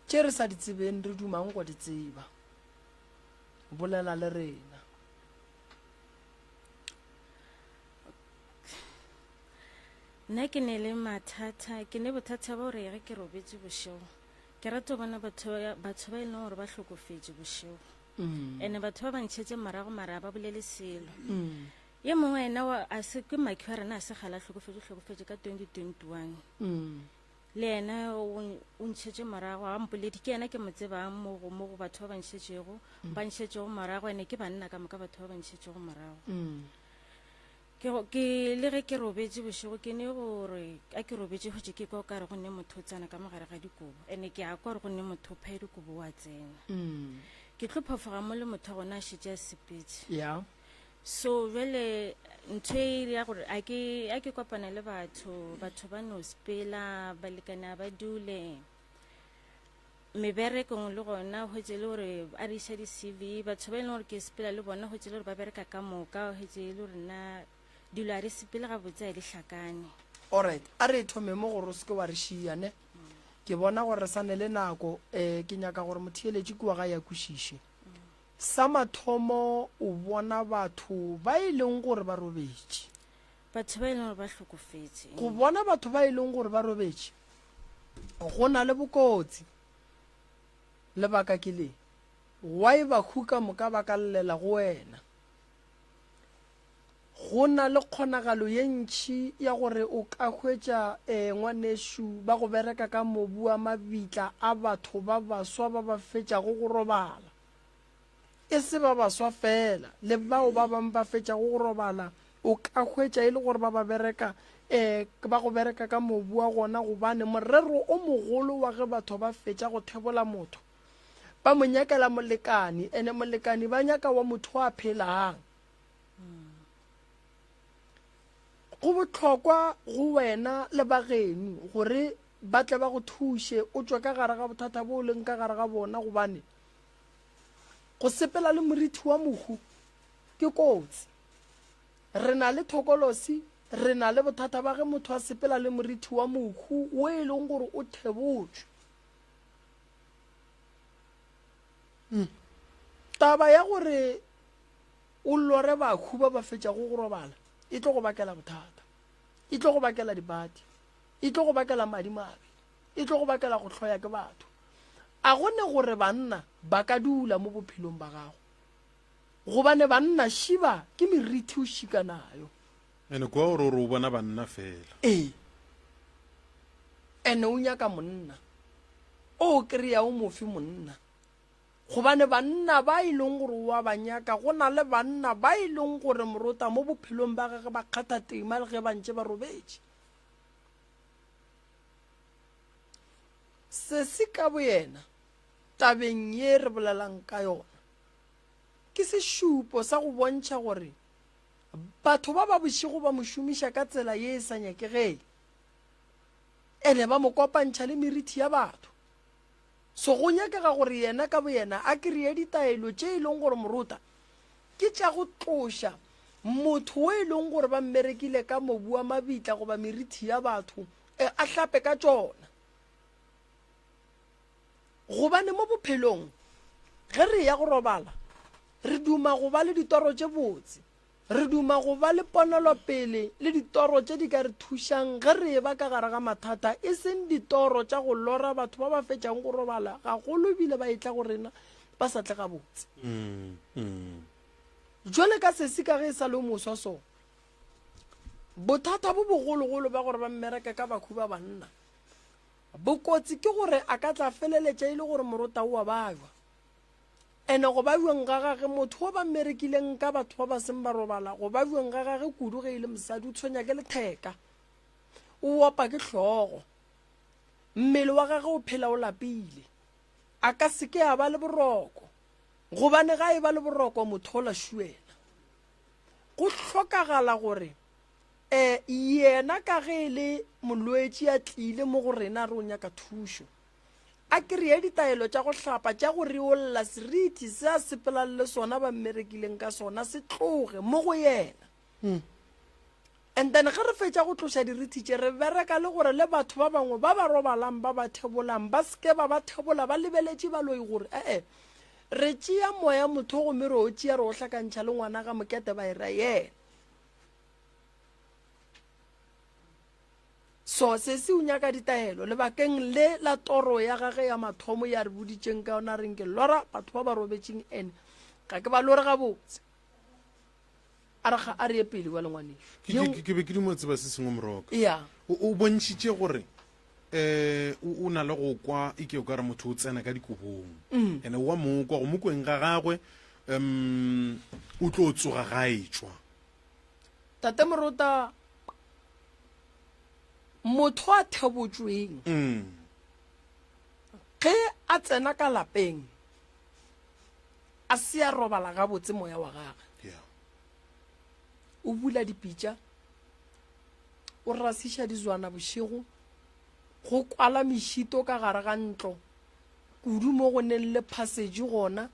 tše re sa di tsebeng re dumang go di tseba. Bolela le rena. Nna ke ne le mathata, ke ne bothata ba gore ge ke robetše bošego, ke rata go bona batho ba e leng gore ba hlokofetše bošego. mm. ene batho ba ba ntšhetse morago mara ba bolele selo mm. ye mongwe ena wa a se ke makhi wa rena a se gala hlokofetše hlokofetše ka 2021 mm. le yena o ntšhetše morago a mpoledi ke yena ke mo tsebang mo go mo go batho ba ba ntšhetšego mm. ba ntšhetšego morago ene ke banna ka moka batho ba ba ntšhetšego morago mm. Ke, ke, le ge ke robetše bošego, ke ne gore a ke robetše hwetše ke kwa o kare go ne motho o tsena ka mogare ga dikobo. Ene ke a kwa gore go ne motho o phaya dikobo wa tsena. Mm. Ke tlo phofoga mo le motho wa gona a šetše a sepetše. Yeah. So jwale ntho e ya gore a ke a ke kopana le batho, batho ba no sepela, balekane a ba dule. Meberekong le gona hwetše le gore a re iša di-CV, batho ba e leng gore ke sepela le bona hwetše le gore ba bereka ka moka, hwetše e le gore nna dilo a re sepele gabotse a di hlakane. Alright, a re thome mo gore o se ke wa re šia ne. Ke bona gore re sa ne le nako, um ke nyaka gore motheeletši kua gae a kwešiše. Sa mathomo o bona batho ba e leng gore ba robetše. Batho ba e leng gore ba hlokofetše. Go bona batho ba e leng gore ba robetše go na le bokotsi. Lebaka ke le, why bahu ka moka ba ka llela go wena? Go na le kgonagalo ye ntši ya gore o ka hwetša eh, ngwanešu ba go bereka ka mobu wa mabitla a batho ba baswa ba ba fetšago go robala. E se ba baswa feela, le bao ba bangwe ba fetšago go robala, o ka hwetša e le gore ba ba bereka, ee, ba go bereka ka mobu wa gona, gobane morero o mogolo wa ge batho ba fetša go thebola motho, ba mo nyakela molekani, ene molekani ba nyaka wa motho a phelang. Go bohlokwa go wena le ba geno gore ba tle ba go thuše o tšwe ka gare ga bothata bo o leng ka gare ga bona, gobane Go sepela le morithi wa mohu ke kotsi. Re na le thokolosi, re na le bothata ba ge motho a sepela le morithi wa mohu wo e leng gore o thebotšwe. Hmm. Taba ya gore o lore bahu ba ba fetšago go robala e tlo go bakela bothata, e tlo go bakela dibadi, e tlo go bakela madimabe. e tlo go bakela go hloya ke batho. A go ne gore banna ba ka dula mo bophelong ba gago, gobane banna šiba ke merithi o šika nayo. Ene kwa gore o re o bona banna fela. Ee. Ene o nyaka monna. O kry-a o mofe monna. Gobane banna ba e leng gore o a ba nyaka, go na le banna ba e leng gore morota mo bophelong ba gage ba kgatha tema le ge ba ntše ba robetše. Sesi ka boyena tabeng ye re bolelang ka yona ke sešupo sa go bontšha gore batho ba ba bošego ba mo šomiša ka tsela ye e sa nyakegeng ene ba mo kopantšha le merithi ya batho. So go nyakega gore yena ka boyena a kreye ditaelo tše e leng gore morota ke tša go tloša motho wo e leng gore ba mmerekile ka mobu wa mabitla goba merithi ya batho e, a hlape ka tšona. Gobane mo bophelong ge re ya go robala re duma go ba le ditoro tše botse. Re duma go ba le ponelopele le ditoro tše di ka re thušang ge re eba ka gare ga mathata, e seng ditoro tša go lora batho ba ba fetšang go robala gagolo ebile ba etla go rena ba sa tle gabotse. Jwale ka sesi ka ge e sa le o moswa so, bothata bo bogologolo ba gore ba mmereke ka bakhu ba banna bokotsi ke gore a ka tla feleletša e le gore morota o a bajwa. Ene go ba bjong ga gage motho wo ba mmerekileng ka batho ba ba seng ba robala, go ba bjong ga gage kudu ge e le mosadi, o tshwenya ke letheka, o opa ke hlogo, mmele wa gage o phela o lapile, a ka se ke a ba le boroko, gobane ga e ba le boroko motho o la šuela. Go hlokagala gore um yena ka ge e le molwetši a tlile mo go rena re o nyaka thušo, A kreye ditaelo tša go hlapa tša go riolla seriti se a sepelang le sona ba mmerekileng ka sona se tloge mo go yena. And then ge re fetša go tloša dirithi tše re bereka le gore le batho ba bangwe ba ba robalang ba ba thebolang ba seke ba ba thebola ba lebeletše baloi gore ee re tšea moya motho gomme re o tšea re o hlakantšha le ngwana ga mokete ba e ra yena. So sesi o nyaka ditaelo lebakeng le la toro ya gage ya mathomo ya re boditšeng ka yona reng ke lora batho ba ba robetšeng ene ga ke ba lore gabotse a re ga a re ye pele wa lengwanešu ke be ke dimo tseba se sengwe moroka ya o bontšhitše gore eh o na le go kwa e ke o ka re motho o tsena ka dikobong mm. ene wa mo kwa go mo kweng ga gagwe um o tlo tsoga ga e tšwa tate morota Motho a thebotšweng ge a tsena ka lapeng a se a robala gabotse moya wa gagwe o bula dipitša o rasiša dizwana bošego go kwala mešito ka gare ga ntlo kudu mo go neng le passage gona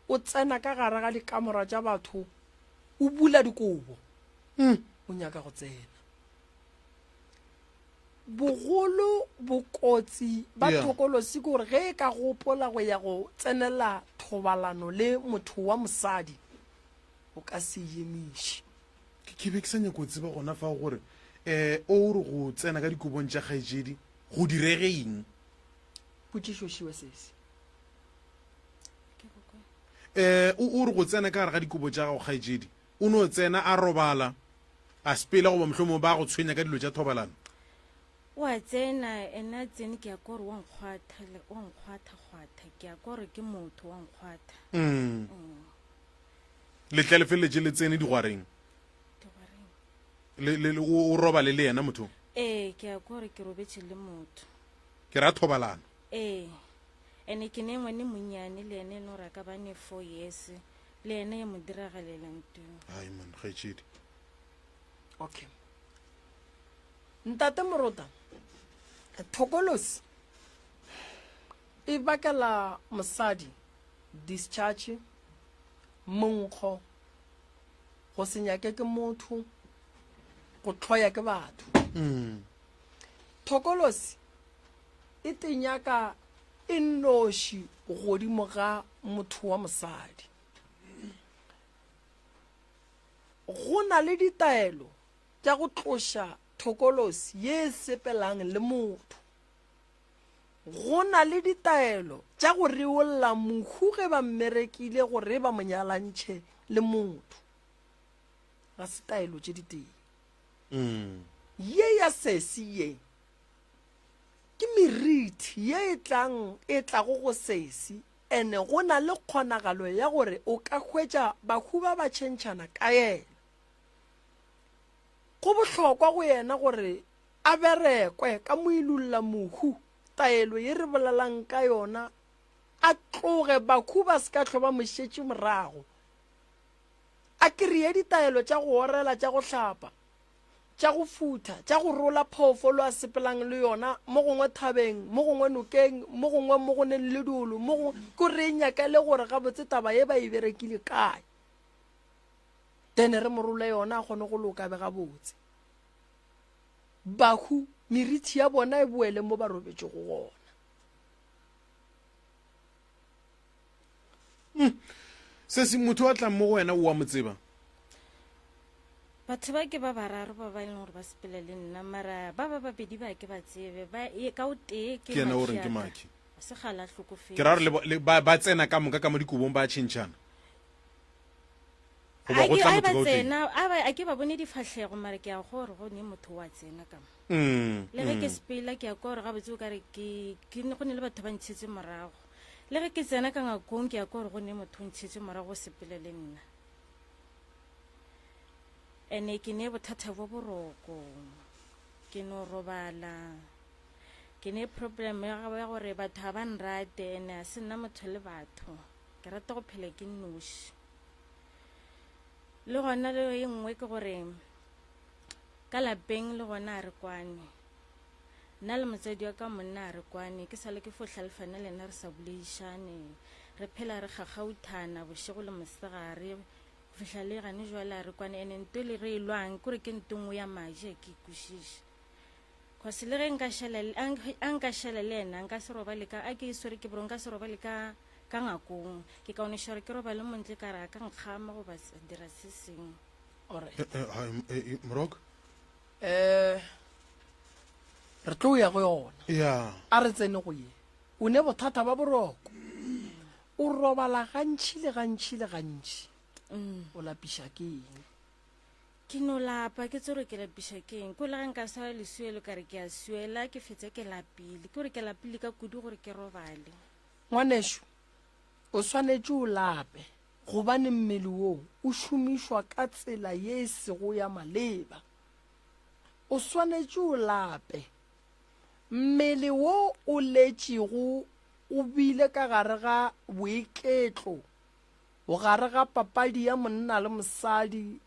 o tsena ka gare ga dikamora tša batho o bula dikobo o nyaka go tsena Bogolo bokotsi ba Yeah. thokolosi ke gore ge e ka gopola go ya go tsenela thobalano le motho wa mosadi o ka se e emiše. Ke ke be ke sa nyako go tseba gona fao gore um o re go tsena ka dikobong tša kgaetšedi go direge eng. Potšišo šiwe sesi. Um o re go tsena ka gare ga dikobo tša gago kgaetšedi o no tsena a robala A sepela goba mohlomongwe ba go tshwenya ka dilo tša thobalano? O a tsena, ena a tsene, ke a kwa gore wa nkgwatha, wa nkgwatha-kgwatha, ke a kwa gore ke motho wa nkgwatha. Mm. Le tle le feleletše le tsene digwareng? Digwareng. Le, le, le, o, o robale le yena motho? Ee, ke a kwa gore ke robetše le motho. Ke ra thobalano. Ee, ene ke ne ngwane monnyane le ene e no gore a ka ba ne four years, le yena ya mo diragalela nto. Ai man, kgaetšedi. Okay. Ntate Morota, thokolosi e bakela mosadi discharge, monkgo, go se nyake ke motho, go hloya ke batho. Mm. Thokolosi e tenyaka e nnoši godimo ga motho wa mosadi. Go na le ditaelo tša go tloša thokolosi ye e sepelang le motho. Go na le ditaelo tša go reolla mohu ge ba mmerekile gore ba mo nyalantšhe le motho. Ga se taelo tše ditee. Ye ya sesi ye ke merithi ye e tlang e tlago go sesi Ene go na le kgonagalo ya gore o ka hwetša bahu ba ba tšhentšhana ka yena. Go bohlokwa go yena gore a berekwe ka moilulla mohu taelo ye re bolelang ka yona, a tloge bakhu ba se ka hlwa ba mo šetše morago. A kreye ditaelo tša go orela, tša go hlapa, tša go futha, tša go rola phoofolo a sepelang le yona, mo gongwe thabeng, mo gongwe nokeng, mo gongwe mo go neng le dolo, mo gongwe, ko re nyakele gore gabotse taba ye ba e berekile kae. Then re mo role yona a kgone go loka be gabotse. Bahu, merithi ya bona e boele mo ba robetšego gona. Hmm. Sesi, motho a tlang mo go wena o wa mo tseba? Batho ba ke ba bararo ba ba e leng gore ba sepela le nna, mara ba ba babedi ba ke ba tsebe, ba e, ka o tee ke Ke yena o reng Maki ke ya ka. Maki. Se kgale a hlokofetše. Ke ra gore le bo- le- ba ba tsena ka moka ka mo dikobong ba tšhentšhana. Goba A go ke tla a motho ba ka o tee. tsena, a ba a ke ba bone difahlego mara ke a gore go ne motho wa tsena ka mo. Mm, Le ge ke mm. sepela ke ya kwa gore gabotse o ka re ke ke ne go ne le batho ba ntšhetse morago. Le ge ke tsena ka ngakong ke ya kwa gore go ne motho o ntšhetse morago o sepele le nna. Ene ke ne bothata bo boroko. Ke no robala. Ke ne problem ya ya gore batho ga ba nrate ene a se nna motho le batho. Ke rata go phela ke nnoši. Le gona le e nngwe ke gore ka lapeng le gona a re kwane. Nna le motswadi wa ka monna a re kwane, ke sale ke fo hlalefana le yena re sa boledišane. Re phela re kgakgauthana bošego le mosegare go fihla le gane jwale a re kwane. Ene nto le re e lwang kore ke nto nngwe ya maji a ke e kwešiše. Cause le ge nka šala a nka šala le yena nka se robale ka a ke e swere ke bro nka se robale ka ka ngakong. Ke kaoneša gore ke robale montle ka re a ka nkgama goba dira se sengwe. Alright. Eh, eh, eh, eh, Morok? Eh, re tlo ya go yona. Ya. A re tsene go ye. O ne bothata ba boroko. O robala gantši le gantši le gantši. Mm. O lapiša ke eng? Ke no lapa, ke tsore ke lapiša ke eng. Ko le ge nka swara lesuelo ka re ke a suela, ke fetsa ke lapile. Ke gore ke lapile ka kudu gore ke robale. Ngwanešu, o swanetše o lape gobane mmele wo o šomišwa ka tsela ye e sego ya maleba. O swanetše o lape. Mmele wo o letšego o bile ka gare ga boiketlo, gare ga papadi ya monna le mosadi,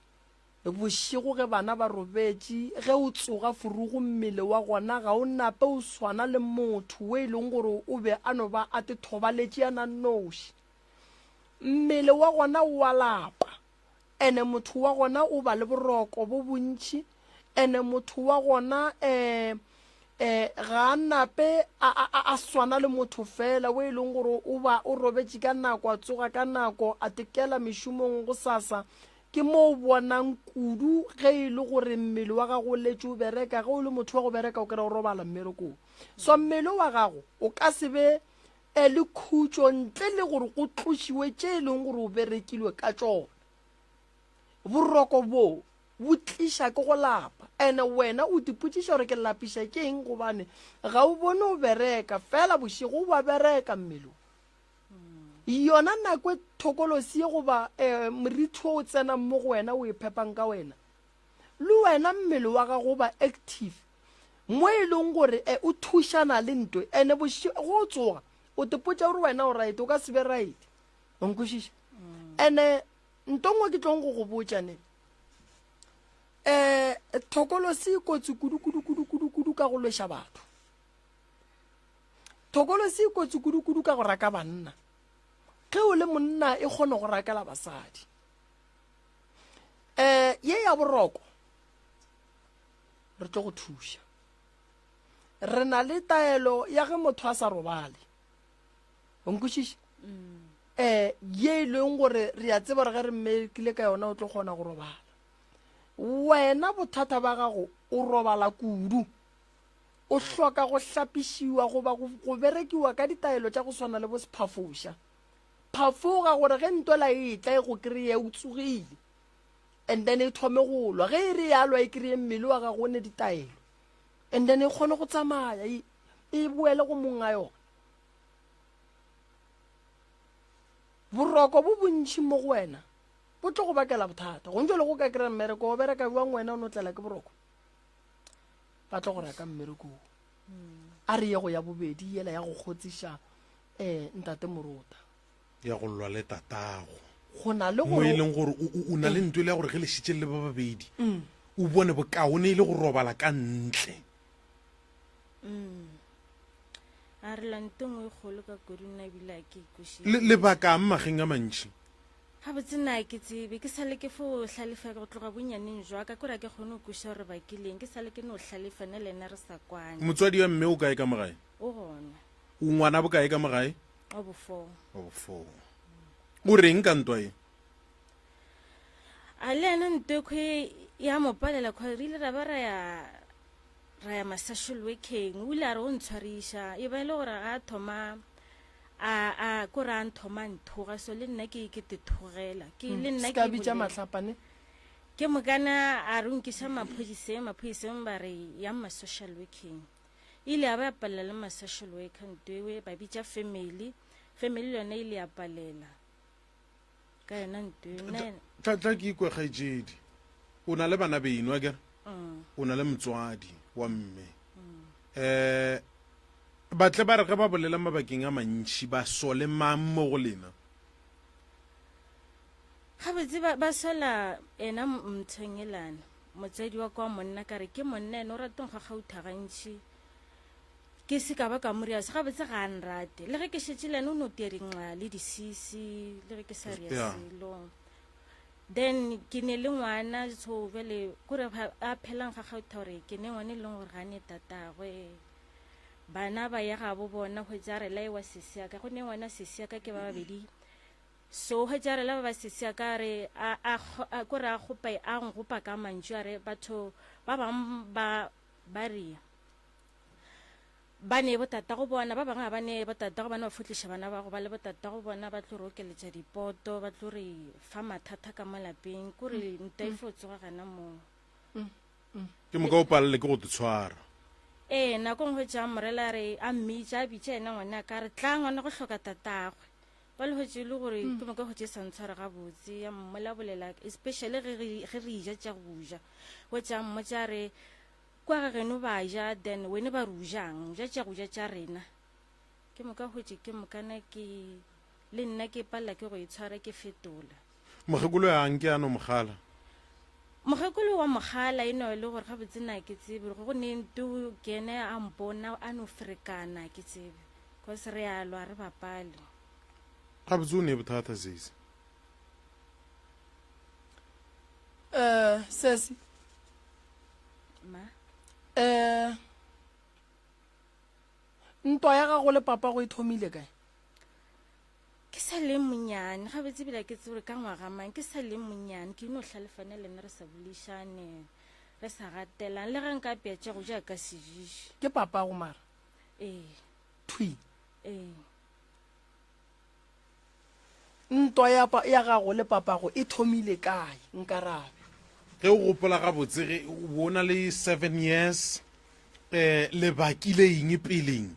bošego ge bana ba robetše, ge o tsoga furugu mmele wa gona ga o nape o swana le motho wo e leng gore o be a no ba a te thobaletše a na nnoši. Mmele wa gona o a lapa, ene motho wa gona o ba le boroko bo bontši, ene motho wa gona um um ga a nape a, a, a swana le motho fela o e leng gore o ba o robetše ka nako a tsoga ka nako a tekela mešomong go sasa. Ke mo o bonang kudu ge e le gore mmele wa gago o letše o bereka. Ge o le motho wa go bereka o kry-a o robala mmerekong. So mmele wa gago o ka se be E le khutšo ntle le gore go tlošiwe tše e leng gore o berekilwe ka tšona. Boroko bo bo tliša ke go lapa, ene wena o tipotšiša gore ke lapiša ke eng gobane ga o bone o bereka, fela bošego o ba bereka mmele o. Yona nako e thokolosi ye goba um morithi o o tsenang mo go wena o e phepang ka wena, le wena mmele wa gago o ba active mo e leng gore e o thušana le nto ene bošego go tsoga o tepotša gore wena o right o ka se be right o nkwešiša mm. ene nto nngwe ke tlong go go botša ne um thokolosi e kotsi kudu kudu kudu kudu kudu ka go lweša batho thokolosi e kotsi kudu kudu ka go raka banna ge o le monna e kgone go rakela basadi um ye ya boroko re tlo go thuša re na le taelo ya ge motho a sa robale o nkwešiša um ye e leng gore re a tseba gore ge re mmekile ka yona o tlo kgona go robala wena bothata ba gago o robala kudu o hloka go hlapišiwa goba go berekiwa ka ditaelo tša go swana le bo sephafoša phafoga gore ge ntwela e tla e go kry-e o tsogile and then e thome go lwa ge e re ya lwa e kry-e mmele wa gago o ne ditaelo and then e kgone go tsamaya e, e boele go monga yona boroko bo bontšhi mo go wena bo tlo go bakela bothata go ntse le go ka kry-a mmereko o bereka jwang wena o no tlela ke boroko ba tlo go reka mmerekong. A re ye go ya bobedi yela ya go kgotsiša um ntate Morota. Ya go lwa le tatago. Go na le Mo gore e leng gore o, o, o na le ntho e le ya gore ge le šetše le le ba babedi, o bone bokaone e le go robala ka ntle. A re lwa nto nngwe e kgolo ka kudu nna ebile a ke ikwešiše. Le, lebakang mageng a mantši? Gabotse nna ke tsebe, ke sale ke fo hlalefa go tloga bonyaneng jwa ka, kore a ke kgone go kwešiša gore bakileng, ke sale ke no hlalefa nna le yena re sa kwane. Motswadi wa mme o kae ka mo gae? O gona. O ngwana bokae ka mo gae? Wa bofoo. Wa bofoo. O reng ka ntwa e? A le yena ntwa ekhwe ya mo palela khwa re ile ra ba ra ya ra ya ma-social working, o ile a re o ntshwariša, e ba e le gore ga a thoma a a ko ra nthoma nthoga so le nna ke ke te thogela ke le nna Se ka ke bitša bolela. mahlapane. Ke mokana a re nkiša maphodiseng, maphodiseng ba re yang ma social working. Ile a ba ya palela le ma social worker ntwewe ba bitša family, family le yona ile ya palela ka yona ntwewe. Nna ena- Tla tla ke ikwe kgaetšedi. O na le bana beno akere? O na le motswadi wa mme. Eh Ba tle ba re ge ba bolela mabakeng a mantši, ba sole mang mo go lena? Gabotse ba, ba sola ena Mthongelana, motswadi wa kwa monna, ka re ke monna ena o rata go nkgakgautha gantši. Ke se ka ba ka mo ria se, gabotse ga a nrate. Le ge ke šetše le ena o no tia dinxa le disisi, le ge ke sa ria Yeah. selo. Then ke ne le ngwana, so bjale kore a phela nkgakgautha gore ke ne ngwana e leng gore ga a ne tatagwe. Bana ba ya gabo bona hwetša re la ewa sesi ya ka go ne ngwana sesi ya ka ke ba babedi so hwetša re la ba ba sesi ya ka re a a a ko re a gopa a ngopa ka mantšu a re batho ba bang ba ba re ba ne botata go bona ba bangwe ga ba ne botata go bona ba fotliša bana ba go ba le botata go bona ba tlo re okeletša dipoto ba tlo re fa mathata ka mo lapeng ko re ntwa e fo tsoga gana moo. Ke moka o palele ke go te tshwara. Ee, nako nngwe hwetša Morela a re a mmitša, a bitša yena ngwana ka re tla ngwana go hloka tatagwe. Ba le hwetše e le gore ke moka hwetše e sa ntshware gabotse, ya mmolabolela especially ge re ge re ja tša go ja. Hwetša mmotša a re kwa ga geno ba ja then wene ba re o jang, o ja tša go ja tša rena. Ke moka hwetše ke mokana ke le nna ke palela ke go itshwara ke fetola. Mokgekolo ya nke a no mogala. Mokgekolo wa mogala e no e le gore gabotse na ke tsebe gore go ne nto ke ene a mpona a no ferekana ke tsebe cause re a lwa re bapale. Gabotse o ne bothata sesi. Eh sesi. Ma. Eh ntwa ya gago le papa go e thomile kae? Ke sa le monyane, gabotse ebile ke tsebe gore ka ngwaga mang, ke sa le monyane, ke no hlalefane le nna re sa boledišane, re sa gatelane, le ge nka apea tša go ja ka se ješe. Ke papago mara? Ee. Thwi? Ee. Ntwa ya, ya gago le papago e thomile kae? Nkarabe. Ge o gopola gabotse ge o bo o na le seven years, um le bakile eng peleng?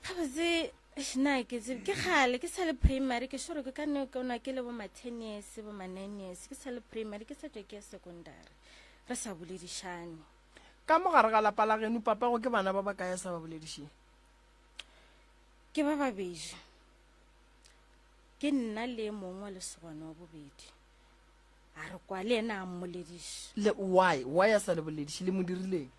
Gabotse Eish, nna ke tsebe ke kgale ke sa le primary ke sure ke ka nne ke ona ke le bo ma 10 years bo ma 9 years ke sa le primary ke sa tšwa ke ya secondary re sa boledišane. Ka mo gare ga lapa la geno papago ke bana ba ba kae a sa ba boledišeng? Ke ba babedi, ke nna le e mongwe wa lesogana wa bobedi a re kwa le yena a mmolediše. Le why why a sa le bolediše le mo dirileng?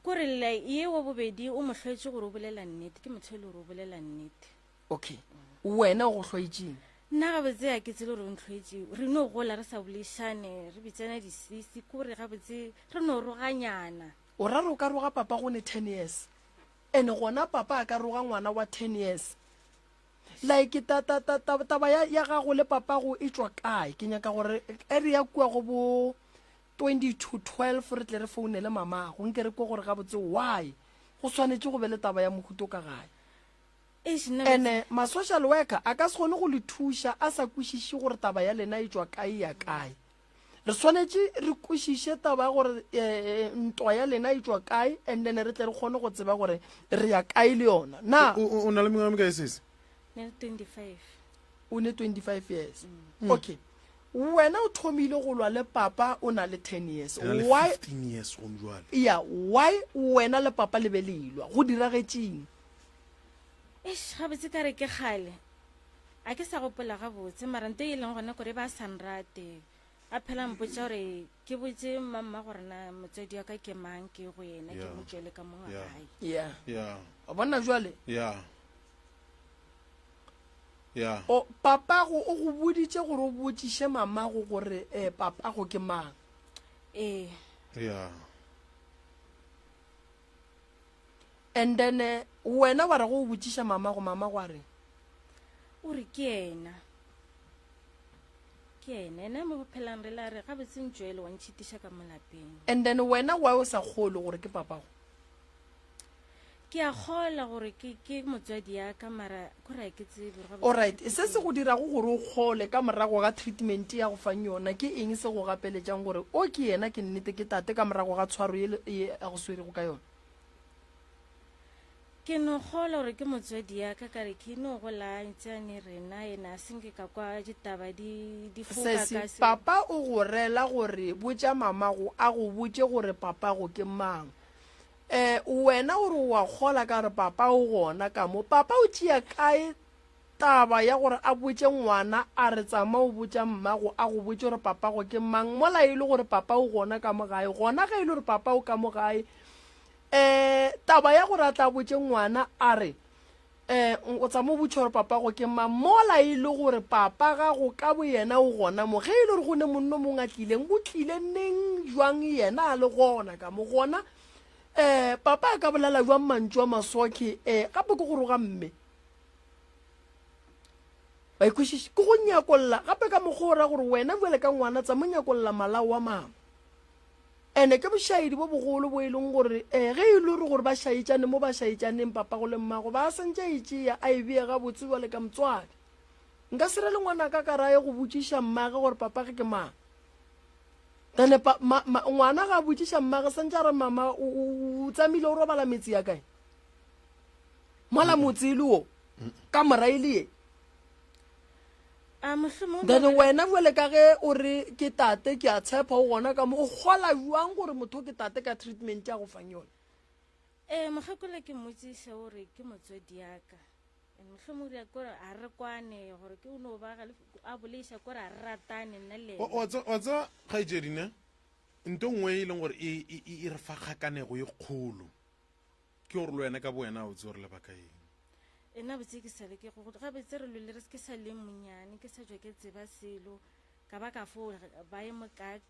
Kore le ye wa bobedi o mo hloetše gore o bolela nnete, ke motho e le gore o bolela nnete. Okay. Wena o go hloetšeng? Nna gabotse a ke tsebe gore o ntlhoetše. Re no gola re sa boledišane, re bitsana disisi, kore gabotse re no roganyana. O ra re o ka roga papa go ne 10 years? And gona papa a ka roga ngwana wa 10 years? Like ta ta ta ta taba ya ya gago le papago e tšwa kae? Ke nyaka gore e re ya kua go bo 20 to 12 re tle re founele mamago nke re kwe gore gabotse why go swanetše go be le taba ya mohuto ka gae. Eish, nna Ene ma-social worker a ka se kgone go le thuša a sa kwešiše gore taba ya lena e tšwa kae ya kae. Re swanetše re kwešiše taba ya gore eh, ntwa ya lena e tšwa kae and then re tle re kgone go tseba gore re ya kae le yona. Na O, o, o na le mengwaga e mekae sesi? Ne le 25. O ne 25 years. Okay. Wena o thomile go lwa le papa o na le 10 years. Ke na le Why 15 years gone jwale. Yeah, why wena le papa le be le ilwa? Go diragetšeng? Eish, gabotse ka re ke kgale. A ke sa gopola gabotse, mara nto e leng gona kore ba sa nrate. A phela mpotša gore ke botše mmamma gore na motswadi wa ka ke mang ke go yena ke Yeah. mo tšwele ka mo Yeah. gae. Yeah. Yeah. Wa bona jwale? Yeah. Yeah. O papago o go boditše gore o botšiše mamago gore eh, papago ke mang. Ee. Yeah. And then eh, wena wa re go o botšiša mamago, mamago a reng? O re ke yena. Ke yena, yena mo bophelang re la re gabotse ntšwele wa ntšhitiša ka mo lapeng. And then wena why o sa kgolwe gore ke papago? Ke a kgola gore ke ke motswadi ya ka mara kore ga ke tsebe gore gabotse Alright, se se go dirago gore o kgole ka morago ga treatment ya go fang yona ke eng se go gapeletšang gore o ke yena ke nnete ke tate ka morago ga tshwaro ye ye a go swerego ka yona? Ke no kgola gore ke motswadi ya ka ka re ke no gola ntse a ne rena ena a senke ka kwa ditaba di di foka Sesi, ka se. papa o go rela gore botša mamago a go botše gore papago ke mang. Eh, wena o re o a kgola ka gore papa o gona ka mo. Papa o tšea kae taba ya gore a botše ngwana a re tsama o botša mmago a go botše gore papago ke mang mola e le gore papa o gona ka mo gae. Gona ge e le gore papa o ka mo gae, um taba ya gore a tla botše ngwana a re um o tsama o botšha gore papago ke mang mola e le gore papa gago ka bo yena o gona mo ge e le gore go ne monno mongwe a tlileng o tlile neng jwang yena a le gona ka mo gona um papa a ka bolela jwang mantšu a masokhe um gape ke go roga mme ba ikwešiše ke go nyakolla gape ka mokgwa o ra gore wena bjale ka ngwana tsa mo nyakolla malao wa mama Ene ke bošaedi bo bogolo bo e leng gore eh, ge e le gore gore ba šaetšane mo ba šaetšaneng papago le mmago ba santše a e tšea a e bee gabotse bjale ka motswadi. Nka se re le ngwanaka ka raye go botšiša mmage gore papage ke mang. Then pa, ma, ma, ngwana ga a botšiša mmage santše a re mama o, o, o tsamile o robala metse ya kae? Mola motse e le wo, kamora e le ye. A mohlomongwe Then ba re- wena bjale ka ge o re ke tate ke a tshepa o gona ka mo o kgola jwang gore motho ke tate ka treatment ya go fang yone Ee, mokgekolo ke mmotsiša o re ke motswadi ya ka. And mohlomongwe re ya kore a re kwane gore ke o no ba gale- a boleiša kore a re ratane nna le Wa- yena. wa tse- wa tseba kgaetšedi ne nto nngwe e leng gore e, e, e e re fa kgakanego e kgolo ke gore le wena ka bo wena o tse gore lebaka eng Nna botse ke sale ke go gabotse re lwele re ke sa le monyane ke sa tšwa ke tseba selo ka ba ka fo ba ye mo ka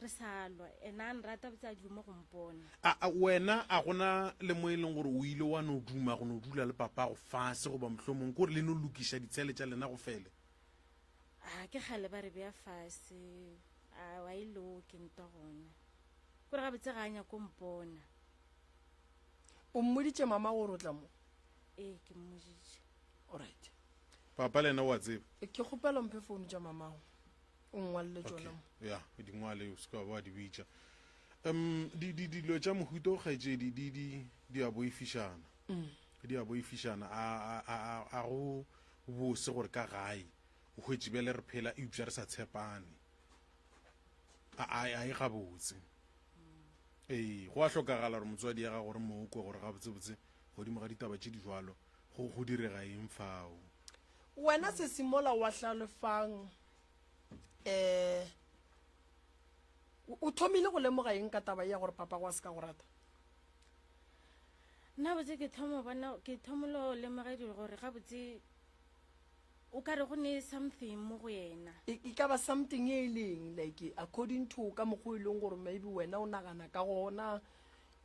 re sa lwa ena a nrata botse a duma go mpona. A, a wena a gona le mo e leng gore o ile wa no duma go no dula le papago fase goba mohlomong ke gore le no lokiša ditshele tša lena go fele? A ke kgale ba re bea fase a wa e loke ntwa gona kore gabotse ga a nyako mpona. O mmoditše mama gore o tla mo? Ee, ke mmoditše. Alright. Papa le yena o a tseba? Ke kgopela o mphe founu tša mamago o nngwalele tšona mo. Ya, di ngwale o se ka wa di bitša. Um di di dilo tša mohuta o kgaetšedi di di di a boifišana. Mm. Di a boifišana a a a a go bose gore ka gae o hwetše bjale re phela eupša re sa tshepane. A a a e gabotse. Ee, go a hlokagala gore motswadi ya gago re mo kwe gore gabotsebotse godimo ga ditaba tše di jwalo go go direga eng fao. Wena sesi mola wa hlalefang um o thomile go lemoga eng ka taba ya gore papa go a se ka go rata? Nna botse ke thoma bona ke thomolo lemoga dilo gore gabotse o ka re go ne something mo go yena. E, e ka ba something e leng like according to ka mokgwa e leng gore maybe wena o nagana ka gona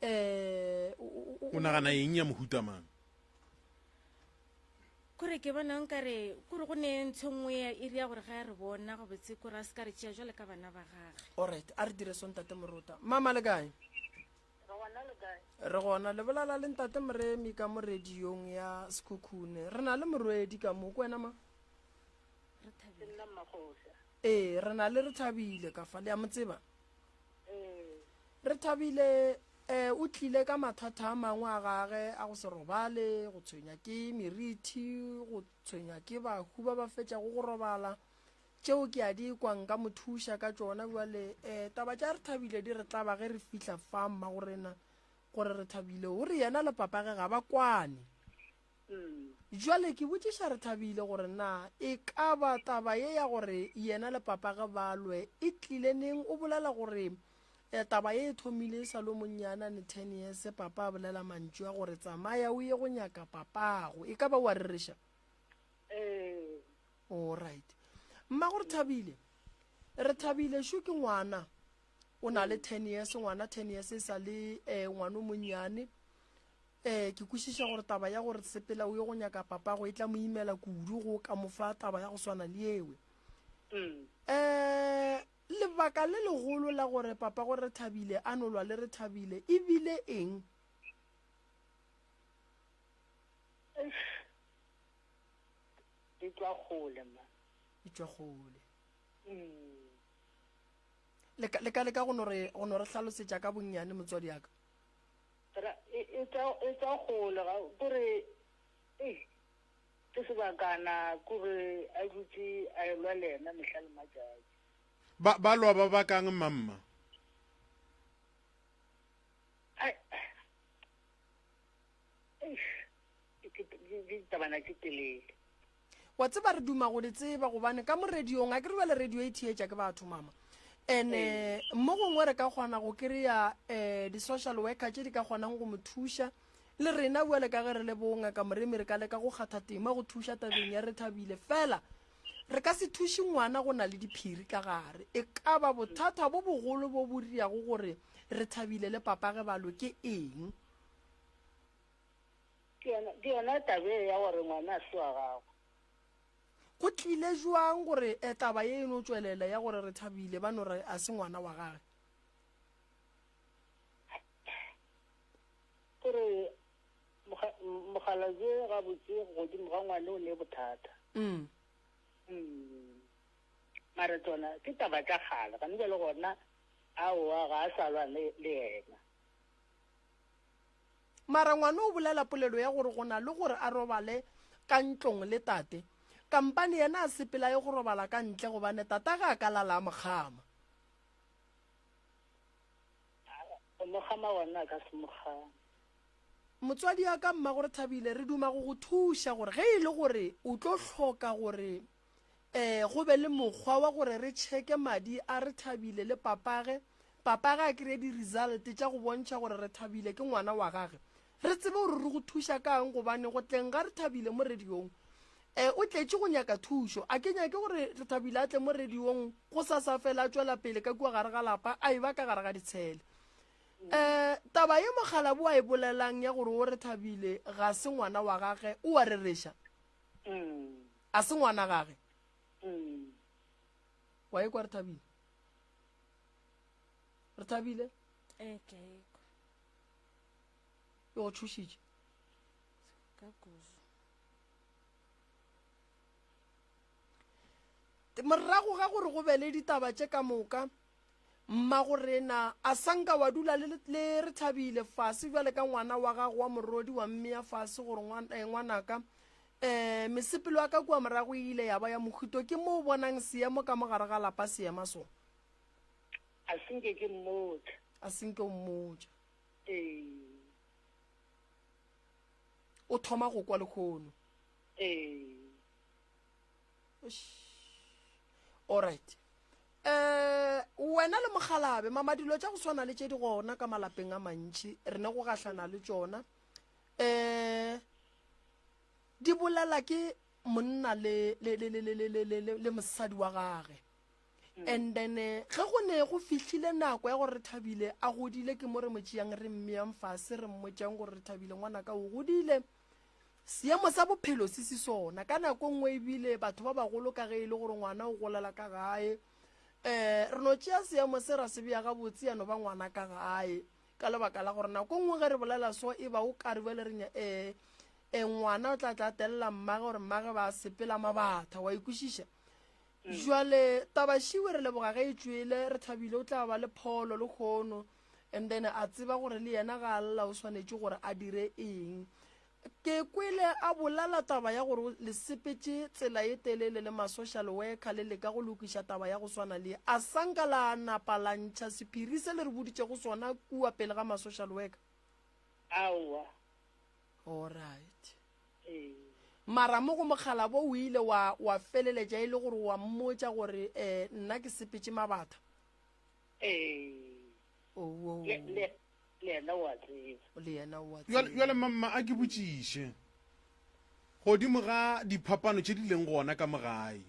eh o nagana eng ya mohuta mang? Kore ke bona nkare kore go ne ntho nngwe ya e ria gore ga re bona gabotse kore a se ka re tšea jwale ka bana ba gage. Alright, a re dire so ntate Morota. Mama le kae? Re gona le kae? Re gona le bolala le ntate Moremi ka mo radiong ya Sekhukhune. Re na le morwedi ka mo, ke wena ma? Re Ke nna Mmakgoša. Ee, re na le re thabile ka fa le ya mo tseba. Ee. Re thabile eh o tlile ka mathata a mangwe a gage a go se robale, go tshwenya ke merithi, go tshwenya ke bahu ba ba fetšago go robala. Tšeo ke a di kwa, nka mo thuša ka tšona. Bjale, um taba tša Rethabile di re tlaba ge re fihla fa, mmagorena, gore Rethabile o re yena le papage ga ba kwane. Bjale ke botšiša Rethabile gore na e ka ba taba ye ya gore yena le papage ba lwe e tlile neng. O bolela gore um taba ye e thomile e sa le monnyane a ne 10 years, papa a bolela mantšu a gore tsamaya o ye go nyaka papago. E ka ba o a rereša? Ee. All right. Mmago Rethabile, Rethabile šo ke ngwana o na le 10 years, ngwana 10 years e sa le um ngwana o monnyane. Um ke kwešiša gore taba ya gore sepela o ye go nyaka papago e tla mo imela kudu go ka mo fa taba ya go swana le ewe. Um lebaka le legolo la gore papago Rethabile a no lwa le Rethabile e bile eng? E tšwa kgole ma. E tšwa kgole. Le ka le ka leka go no re go no re hlalosetša ka bonnyane motswadi ya ka. Ra e e tšwa e tšwa kgole ga kore ei ke sebakana kore a dutše a elwa le yena mehla le matšatši. Ba ba lwa ba bakang mamma? Ai eish ditabana tše telele. Wa tseba re duma go di tseba gobane ka mo radiong a ke re bjale radio e theetša ke batho mama and-e mo gongwe re ka kgona go kry-a um di-social worker tše di ka kgonang go mo thuša le rena bjale ka ge re le bo ngaka Moremi re ka leka go kgatha tema go thuša tabeng ya Rethabile fela re ka se thuše ngwana go na le diphiri ka gare e ka ba bothata bo bogolo bo bo riago gore Rethabile le papage ba lwe ke eng. Ke yona, ke yona taba e ya gore ngwana a se wa gagwe. Go tlile jwang gore eh, taba ye e no tšwelela ya gore Rethabile ba no re a se ngwana wa gage? Gore mokgalabje gabotse godimo ga ngwana o ne bothata. Mm. Mm. Mara tsona ke taba tša kgale, gane bjale gona aowa ga a sa lwa le yena. Mara ngwana o bolela polelo ya gore go na le gore a robale ka ntlong le tate, kampane yena a sepela a ye go robala ka ntle gobane tata ga a ka lala a mo kgama. Go mo kgama gona a ka se mo kgame. Motswadi ya ka mmago Rethabile re duma go go thuša gore ge e le gore o tlo hloka gore um go be le mokgwa wa gore re tšheke madi a Rethabile le papage, papage a kry-e di-result tša go bontšha gore Rethabile ke ngwana wa gage, re tsebe gore re go thuša kang gobane go tleng ga Rethabile mo radiong um o tletše go nyaka thušo. A ke nyake gore Rethabile a tle mo radiong go sa sa fela a tšwela pele ka kua gare ga lapa a e ba ka gare ga ditshele. Um taba ye mokgalabo a e bolelang ya gore o Rethabile ga se ngwana wa gage o a rereša? A se ngwana gage? Wa ekwa Rethabile? Rethabile? Ee, ke a ekwa. E go tšhošitše? Ka kudu. Morago ga gore go be le ditaba tše ka moka, Mmagorena a sa nka wa dula le, le Rethabile fase bjale ka ngwana wa gago wa morodi wa mmea fase gore eh, ngwanaka um mesepelo ya ka kua morago e ile ya ba ya mohuto ke mo o bonang seemo ka mo gare ga lapa seema so. A se nke ke mmotša. A se nke o mmotša. Ee. O thoma go kwa lekgono. Ee. Alright. Eh wena le mokgalabe mama dilo tša go swana le tše di gona ka malapeng a mantši re ne go gahlana le tšona eh di bolela ke monna le le le le le le le le mosadi wa gage mm. and then eh, ge go ne go fihlile nako ya gore re thabile a godile ke mo re mo tšeang re mmeyang fase re mmotšang gore re thabile ngwanaka o godile Seemo sa bophelo se se sona. Ka nako nngwe ebile batho ba bagolo ka ge e le gore ngwana o golela ka gae, um re no tšea seemo se ra se bea gabotse ya no ba ngwana ka gae ka lebaka la gore nako nngwe ge re bolela so e ba o kare bjale re um um ngwana o tla tla telela mmage gore mmage ba sepela mabatha wa ikwešiša mm. jwale tabašiwe re leboga ge e tšwele re thabile o tla ba le pholo le kgono and then a tseba gore le yena ga a lla o swanetše gore a dire eng. Ke kwele a bolala taba ya gore le sepetše tsela ye telele le ma-social worker le leka go lokiša taba ya go swana le ye. A sa nka la napa la ntšha sephiri se le re boditšego sona kua pele ga ma-social worker? Aowa. Alright. Ee. Mara mo go mokgalabo o ile wa, wa feleletša e le gore wa mmotša gore eh, nna ke sepetše mabatha? Ee. Owoo. Le, le, Le yena o a tseba. Le yena o a Bjale, tseba. bjale mamma a ke botšiše, godimo ga diphapano tše di leng gona ka mo gae,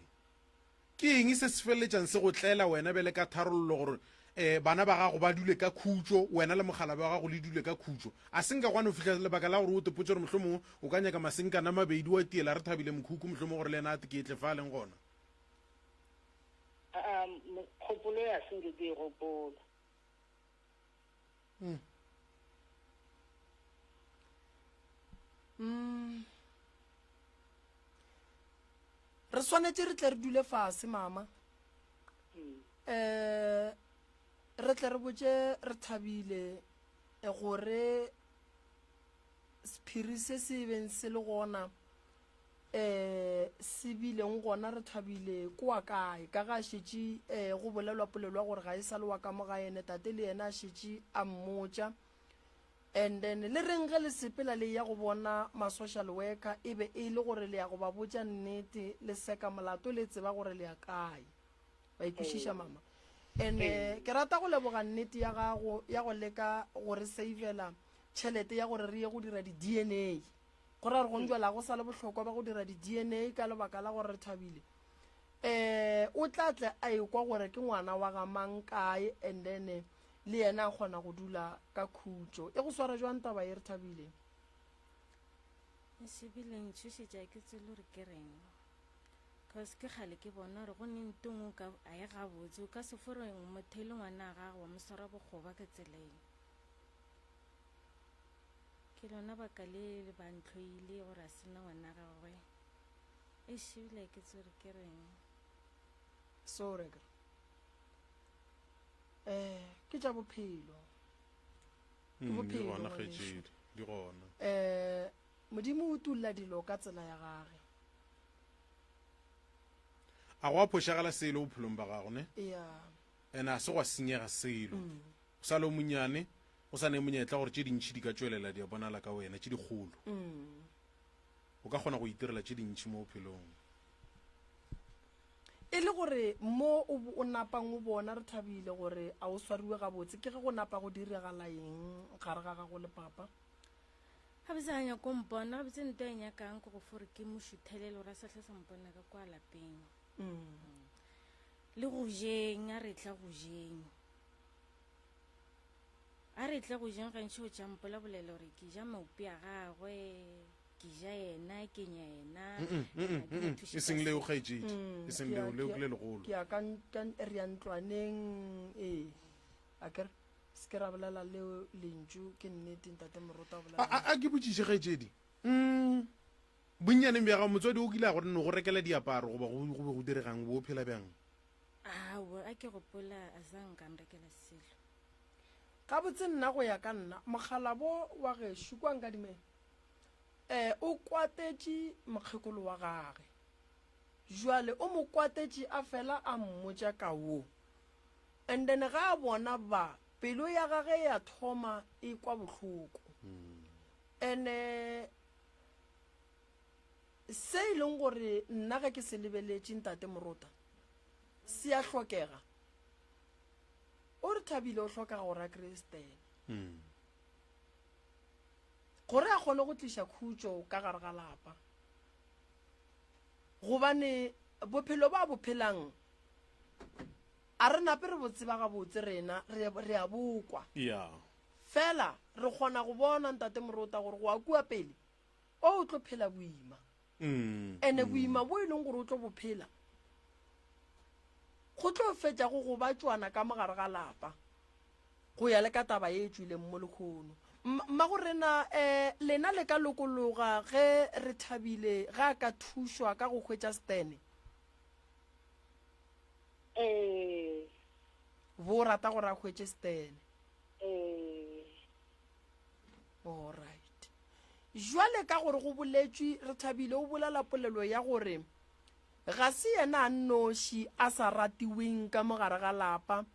ke eng se se feleletšang se go tlela wena bjale ka tharollo gore um bana ba gago ba dule ka khutšo, wena le mokgalabje wa gago le dule ka khutšo? A se nka gwa no fihla lebaka la gore o tepotše gore mohlomongwe o ka nyaka masenkana a mabedi wa tiela re thabile mokhukhu mohlomongwe gore le yena a ke tle fa a leng gona? Aa, kgopolo ya se nke ke e gopola. Mm. Mm. Re swanetše re tle re dule fase mama. Um re tle re botše re thabile eh, gore sephiri se se beng se le gona um se bileng gona re thabile ke wa kae ka ga a šetše um go bolelwa polelo ya gore ga e sa le wa ka mo ga ene tate le yena a šetše a mmotša and then le reng ge le sepela le ya go bona ma-social worker e be e le gore le ya go ba botša nnete le seka molato le tseba gore le ya kae wa ikwešiša mama and ke rata go leboga nnete ya gago ya go leka go re savela tšhelete ya gore re ye go dira di-dna Go ra gore gong jwale ga go sa le bohlokwa ba go dira di-DNA ka lebaka la gore Rethabile um o tla tle a ekwa gore ke ngwana wa ga mang kae and then eh, le yena a kgona go dula ka khutšo. E go swara jwang taba ye Rethabile? E šebile ntšhošetša ke tsebe gore ke reng cause ke kgale ke bona gore go ne ntong o ka a ye gabotse o ka se fo re motho e le ngwana a gago wa mo swara bokgoba ka tsela eng Ke lona baka le le ba ntlhoile gore a sena ngwana gagwe. Eish ebile ke tsore ke reng. Sorry akere. Eh, ke tša bophelo. Ke Mm, di bophelo gona ngwanešu. kgaetšedi, di gona. Eh, Modimo o utolla dilo ka tsela ya gage. A go a phošagala selo bophelong ba gago ne? Ya. Ene a se gwa senyega selo. O sa le o monyane, o sa ne monyetla gore tše dintši di ka tšwelela di a bonala ka wena, tše dikgolo. O ka kgona go itirela tše dintši mo bophelong. E le gore mo o, o napang o bona re thabile gore a o swariwe gabotse, ke ge go napa go diregala eng gare ga gago le papa? Gabotse ga nyako mpona, gabotse nto e nyakang ke go fo re ke mo šuthelele gore a sa hle sa mpona ka kwa lapeng. Le go jeng, a re tla go jeng. A re tle go jeng gantši o tša mpolabolela gore ke ja maupi a gagwe, ke ja yena, ke nya yena. E seng leo kgaetšedi, e seng leo, leo ke le legolo. Ke ya ka, ka re ya ntlwaneng, ee. A ke re, se ke ra bolela leo lentšu, ke nnete ntate Morota o bolela. A, a, a ke botšiše kgaetšedi, mm, bonnyaneng bja gago motswadi o kile a go no go rekela diaparo goba go, go be go diregang, o be o phela bjang? Aowa, a ke gopola a sa nka nrekela selo. Gabotse nna go ya ka nna, mokgalabo wa gešo kua Nkadimeng um o kwatetše mokgekolo wa gage. Jwale o mo kwatetše a fela a mmotša ka wo. And then ga a bona ba, pelo ya gage ya thoma e kwa bohloko. And se e leng gore nna ge ke se lebeletše ntate Morota, se a hlokega. O re thabile o hloka gore a kreye Stene. Mm. Gore a kgone go tliša khutšo ka gare ga lapa. Gobane bophelo ba bo phelang a re nape re bo tseba gabotse rena re re a bokwa. Yeah. Fela re kgona go bona ntate Morota gore go a kua pele o tlo phela boima. Mm, Ene mm. boima bo e leng gore o tlo bo phela go tlo fetša go gobatšwana ka mogare ga lapa go ya le ka taba ye e tšwileng mo lekgono. Mmago rena um lena le ka lokologa ge re thabile ge a ka thušwa ka go hwetša Stene? Ee. Bo rata gore a hwetše Stene? Ee. All right. Jwale ka gore go boletšwe, Rethabile o bolela polelo ya gore ga se yena a nnoši a sa ratiweng ka mo gare ga lapa,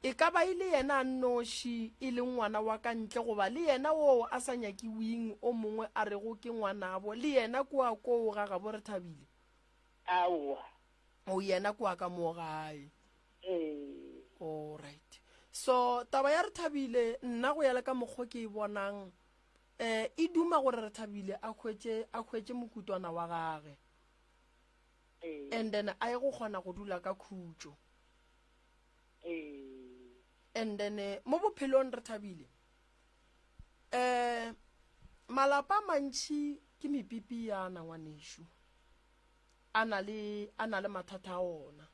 e ka ba e le yena a nnoši e leng ngwana wa ka ntle goba le yena woo a sa nyakiweng o mongwe a rego ke ngwanabo le yena kua koo ga gabo Rethabile. Aowa. O yena kua ka moo gae. Ee. All right. So taba ya Rethabile nna go ya le ka mokgo ke e bonang um e duma gore Rethabile a hwetše a hwetše mokutwana wa gage. Ee. And then a ye go kgona go dula ka khutšo. Ee. And then eh, mo bophelong Rethabile um malapa a mantši ke mepipiana ngwanešu. A na le a na le mathata a ona.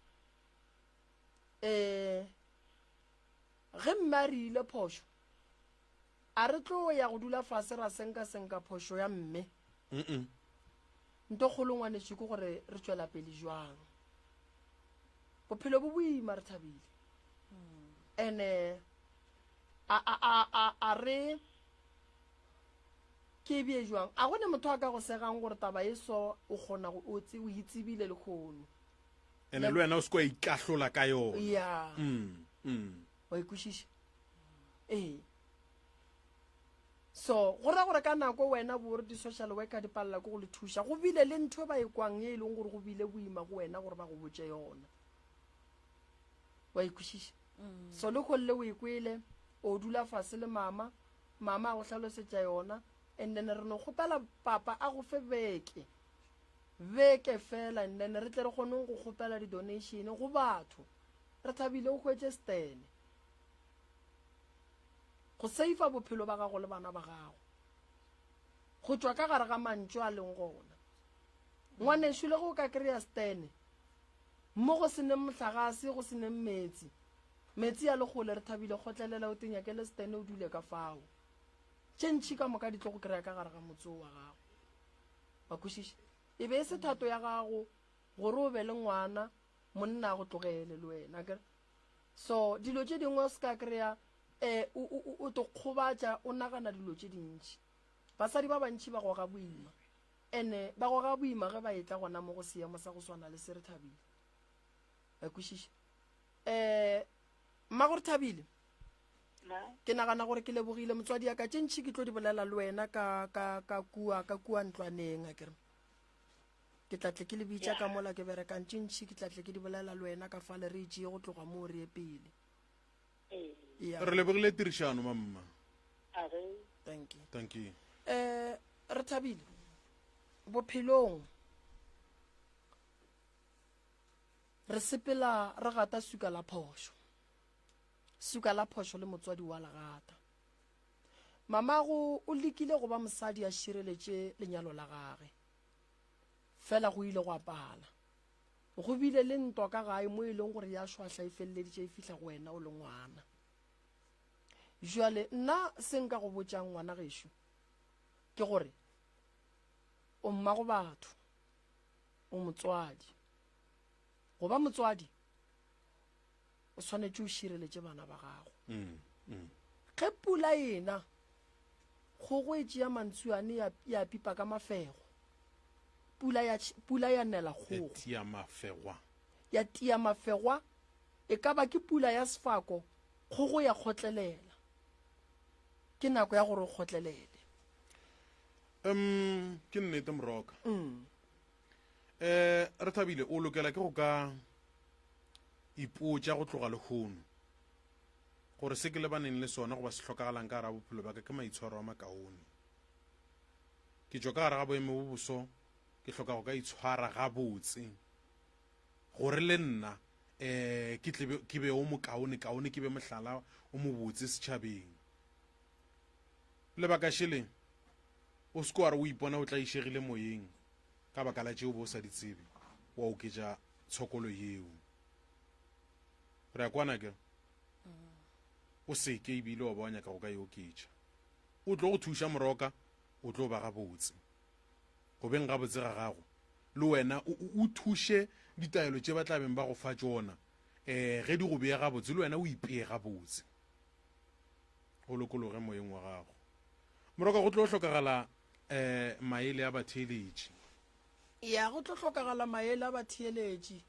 Um ge mme a re ile phošo a re tlo ya go dula fase ra senka-senka phošo ya mme. Nto kgolo ngwanešu ke gore re tšwela pele jwang. Bophelo bo boima re thabile. Ene a a a a a re ke bje jwang a go ne motho a ka go segang gore taba e so o kgona go o tse o itsebile lehono. Ene le wena o se kwa ikahlola ka yona. Ya. Mm, mm. Wa ikwešiša? Ee. So go ra gore ka nako wena bo re di-social worker di palela ke go le thuša, go bile le ntho e ba e kwang e e leng gore go bile boima go wena gore ba go botše yona. Wa ikwešiša? So le kgolle o e kwele, o dula fase le mama, mama a go hlalosetša yona, and then re no kgopela papa a go fe beke. Beke fela, and then re tle re kgoneng go kgopela di-donation go batho. Re thabile o hwetše stene. Go seifa bophelo ba gago le bana ba gago. Go tšwa ka gare ga mantšu a leng gona. Ngwanešu le ge o ka kry-a stene, mo go seneng mohlagase, go seneng meetse, metsi a le kgole, re thabile kgotlelela o te nyakele stene o dule ka fao. Tše ntši ka moka di tlo go kry-a ka gare ga motse wa gago. Wa kwešiša? E be e se thato ya gago gore o be le ngwana, monna a go tlogele le wena, akere? So dilo tše dingwe o se ka kry-a um o to kgobatša o nagana dilo tše dintši. Basadi ba bantši ba goga boima, ene ba goga boima ge ba etla gona mo go seemo sa go swana le se re thabile. Wa kwešiša? Um mmago re thabile, ke nagana gore ke lebogile motswadi ya ka tše ntši ke tlo di bolela le wena ka ka ka kua ka kua ntlwaneng akere. Ke tla tle ke le bitša ka mola ke berekang tše ntši ke tla tle ke di bolela le wena ka fale re e tšee go tloga moo re ye pele. Ya. Re lebogile tirišano mamma. Thank you. Thank you. Eh re thabile bophelong re sepela re gata suka la phošo. Suka la phošo le motswadi wa legata. Mamago o lekile go ba mosadi a šireletše lenyalo la gage. Fela go ile gwa pala. Go bile le ntwa ka gae mo e leng gore ya šwahla e feleleditše e fihla go wena o le ngwana. Jwale nna se nka go botšang ngwana gešo ke gore o mmago batho, o motswadi. Go ba motswadi o swanetše o šireletše bana ba gago. Ge pula ena, kgogo e tšea mantsuane ya, ya pipa ka mafego. Pula ya, pula ya nela kgogo. Ya tia mafegwa. Ya tia mafegwa, e ka ba ke pula ya sefako, kgogo ya kgotlelela. Ke nako ya gore o kgotlelele. Um, ke nnete Moroka. Mm. Eh, re thabile o lokela ke go ka ipotša go tloga lehono gore se ke lebaneng le sona goba se hlokagalang ka gare ga bophelo bja ka ke maitshwaro a makaone. Ke tšwa ka gare ga boemo bo boso, ke hloka go ka itshwara gabotse gore le nna um ke tle ke be o mokaone kaone, ke be mohlala o mobotse setšhabeng. Lebaka šele, o se ke wa re o ipona o tlaišegile moyeng ka baka la tšeo bo o sa di tsebe, wa oketša tshokolo yeo. Re a kwana ke? O seke ebile wa ba wa nyaka go ka e oketša. O tlo go thuša moroka, o tlo ba gabotse. Go beng gabotse ga gago, le wena o, o, o thuše ditaelo tše ba tla beng ba go fa tšona. Um ge di go bea gabotse, le wena o ipee gabotse. O lokologe moyeng wa gago. Moroka, go tlo hlokagala um maele a batheeletši. Ya, go tlo hlokagala maele a batheeletši.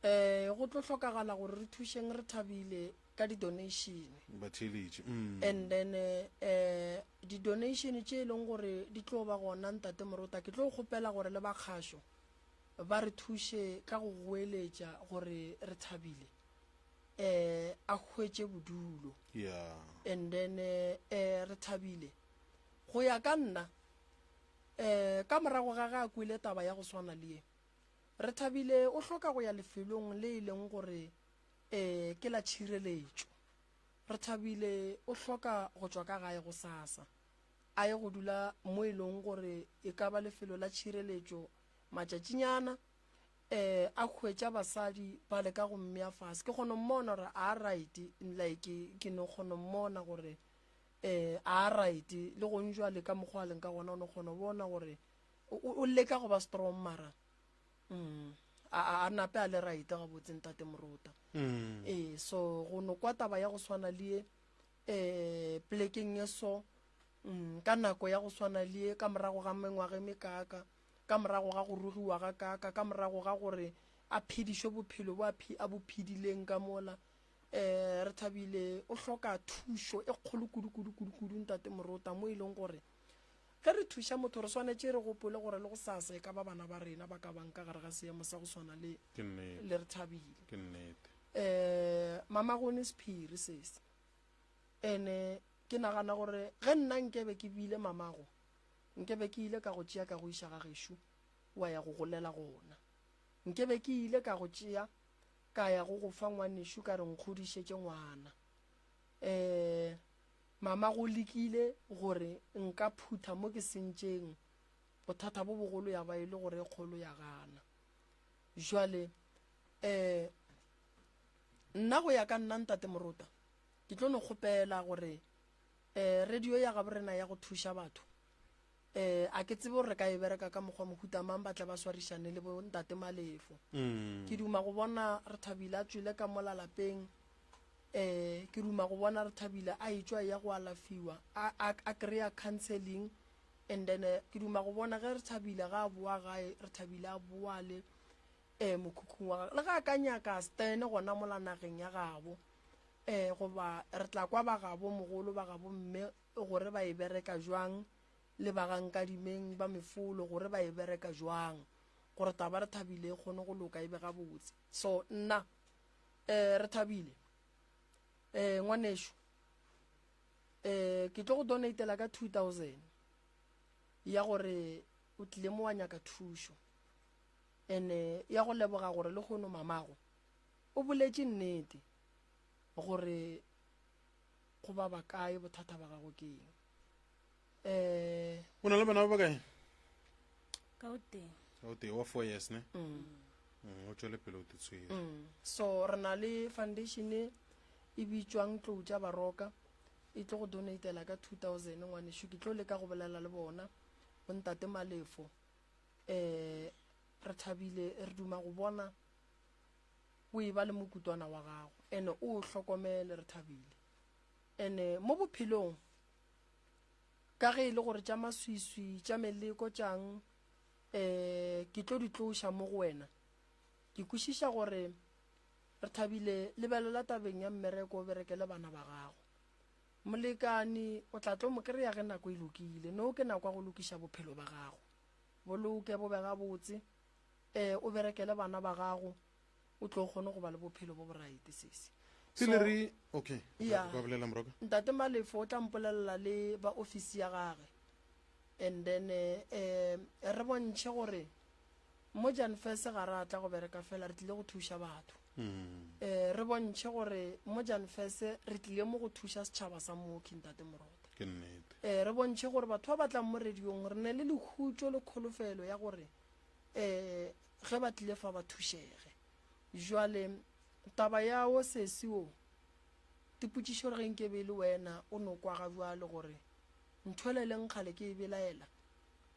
Um go tlo hlokagala gore re thušeng re thabile ka di-donation. Batheeletši, mm. And then um di-donation tše e leng gore di tlo ba gona Ntate Morota, ke tlo kgopela gore le ba kgašo ba re thuše ka go goeletša gore re thabile um a hwetše bodulo. Yeah. And then um re thabile go ya ka nna um ka morago ga ge a kwele taba ya go swana le ye, Rethabile o hloka go ya lefelong le e leng gore um ke la tšhireletšo. Rethabile o hloka go tšwa ka gae gosasa a ye go dula mo e leng gore e ka ba lefelo la tšhireletšo matšatšinyana um a hwetša basadi ba leka go mmea fase. Ke kgona mmona gore a right, like ke no kgona mmona gore um a right le gong jwale ka mokgwa a leng ka gona o no kgona bona gore o leka go ba strong mara mm, a nape a le right gabotse ntate Morota. Mm. Ee, so go no kwa taba ya go swana le ye um plekeng ye so mm, ka nako ya go swana le ye ka morago ga mengwaga e mekaka, ka morago ga go rugiwa ga kaka, ka morago ga gore a phedišwe bophelo bo a bo phedileng ka mola, um re thabile o hloka thušo e kgolo kudu kudu kudu kudu ntate Morota, mo e leng gore ge re thuša motho re swanetše re gopole gore le go sasa e ka ba bana ba rena ba ka bang ka gare ga seemo sa go swana le Ke nnete. le re thabile. Ke nnete. Um mamagone sephiri sese, ene ke nagana gore ge nna nkebe ke bile mamago nkebe ke ile ka go tšea ka go iša ga gešo wa ya go golela gona, nkebe ke ile ka go tšea ka ya go go fa ngwanešu ka re nkgodišetše ngwana. Um mama go lekile gore nka phutha mo ke sentšeng, bothata bo bogolo ya ba e le gore e kgolo ya gana. Jwale um nna go ya ka nna ntate Morota, ke tlo no kgopela gore um radio ya gabo rena ya go thuša batho um a ke tsebe gore re ka e bereka ka mokgwa mohuta mang, ba tle ba swarišane le bo ntate Malefo. Mm. Ke duma go bona re thabile a tswile ka mola lapeng, um ke duma go bona re thabile a etšwa ya go alafiwa, a kry-a counseling, and then ke duma go bona ge re thabile ga a boa gae, re thabile a boa le um mokhukhung wa gagwe, le ge a ka nyaka stene gona mola nageng ya gabo, um goba re tla kwa ba gabo mogolo ba gabo mme gore ba e bereka jwang, le ba ga Nkadimeng ba mefolo gore ba e bereka jwang, gore taba re thabile e kgone go loka e be gabotse. So nna um re thabile um ngwanešu um ke tlo go donatela ka 2000 ya gore o tlile mo wa nyaka thušo, ene ya go leboga gore le kgono mamago o boletše nnete gore go ba bakae bothata ba gago ke eng. Um o na le bana ba bakae? Ka o tee. Ka o tee wa 4 years ne? Mm. O tšwele pele o te tshwere. Mm. So re na le foundation e bitšwang Tlou tša Baroka, e tlo go donatela ka 2000 ngwanešu, ke tlo leka go bolela le bona bontate Malefo. Um re thabile re duma go bona o e ba le mokutwana wa gago, ene o hlokomele re thabile. Ene mo bophelong ka ge e le gore tša maswiswi tša meleko tšang um ke tlo di tloša mo go wena, ke kwešiša gore re thabile lebelela tabeng ya mmereko o berekele bana ba gago. Molekani o tla tlo mo kry-a ge nako e lokile, no ke nako ya go lokiša bophelo ba gago, boloke bo be gabotse, um o berekele bana ba gago, o tlo kgone go ba le bophelo bo boraete sesi. Pele re okay, Yeah. ka bolela Moroka. Ntate Malefo o tla mpolelela le ba ofisi ya gage, and then eh re bontšhe gore mo Jan First ga re atla go bereka fela, re tlile go thuša batho. Mm. Eh re bontšhe gore mo Jan First re tlile mo go thuša setšhaba sa mooki ntate Morota. Ke nnete. Eh re bontšhe gore batho ba batlang mo radiong re ne le lehutšo le kholofelo ya gore eh ge ba tlile fa ba thušege. Jwale taba ya o sesi o tipotšišo re ge nkebe e le wena o no kwa ga bjalo gore ntho ele leng kgale ke e belaela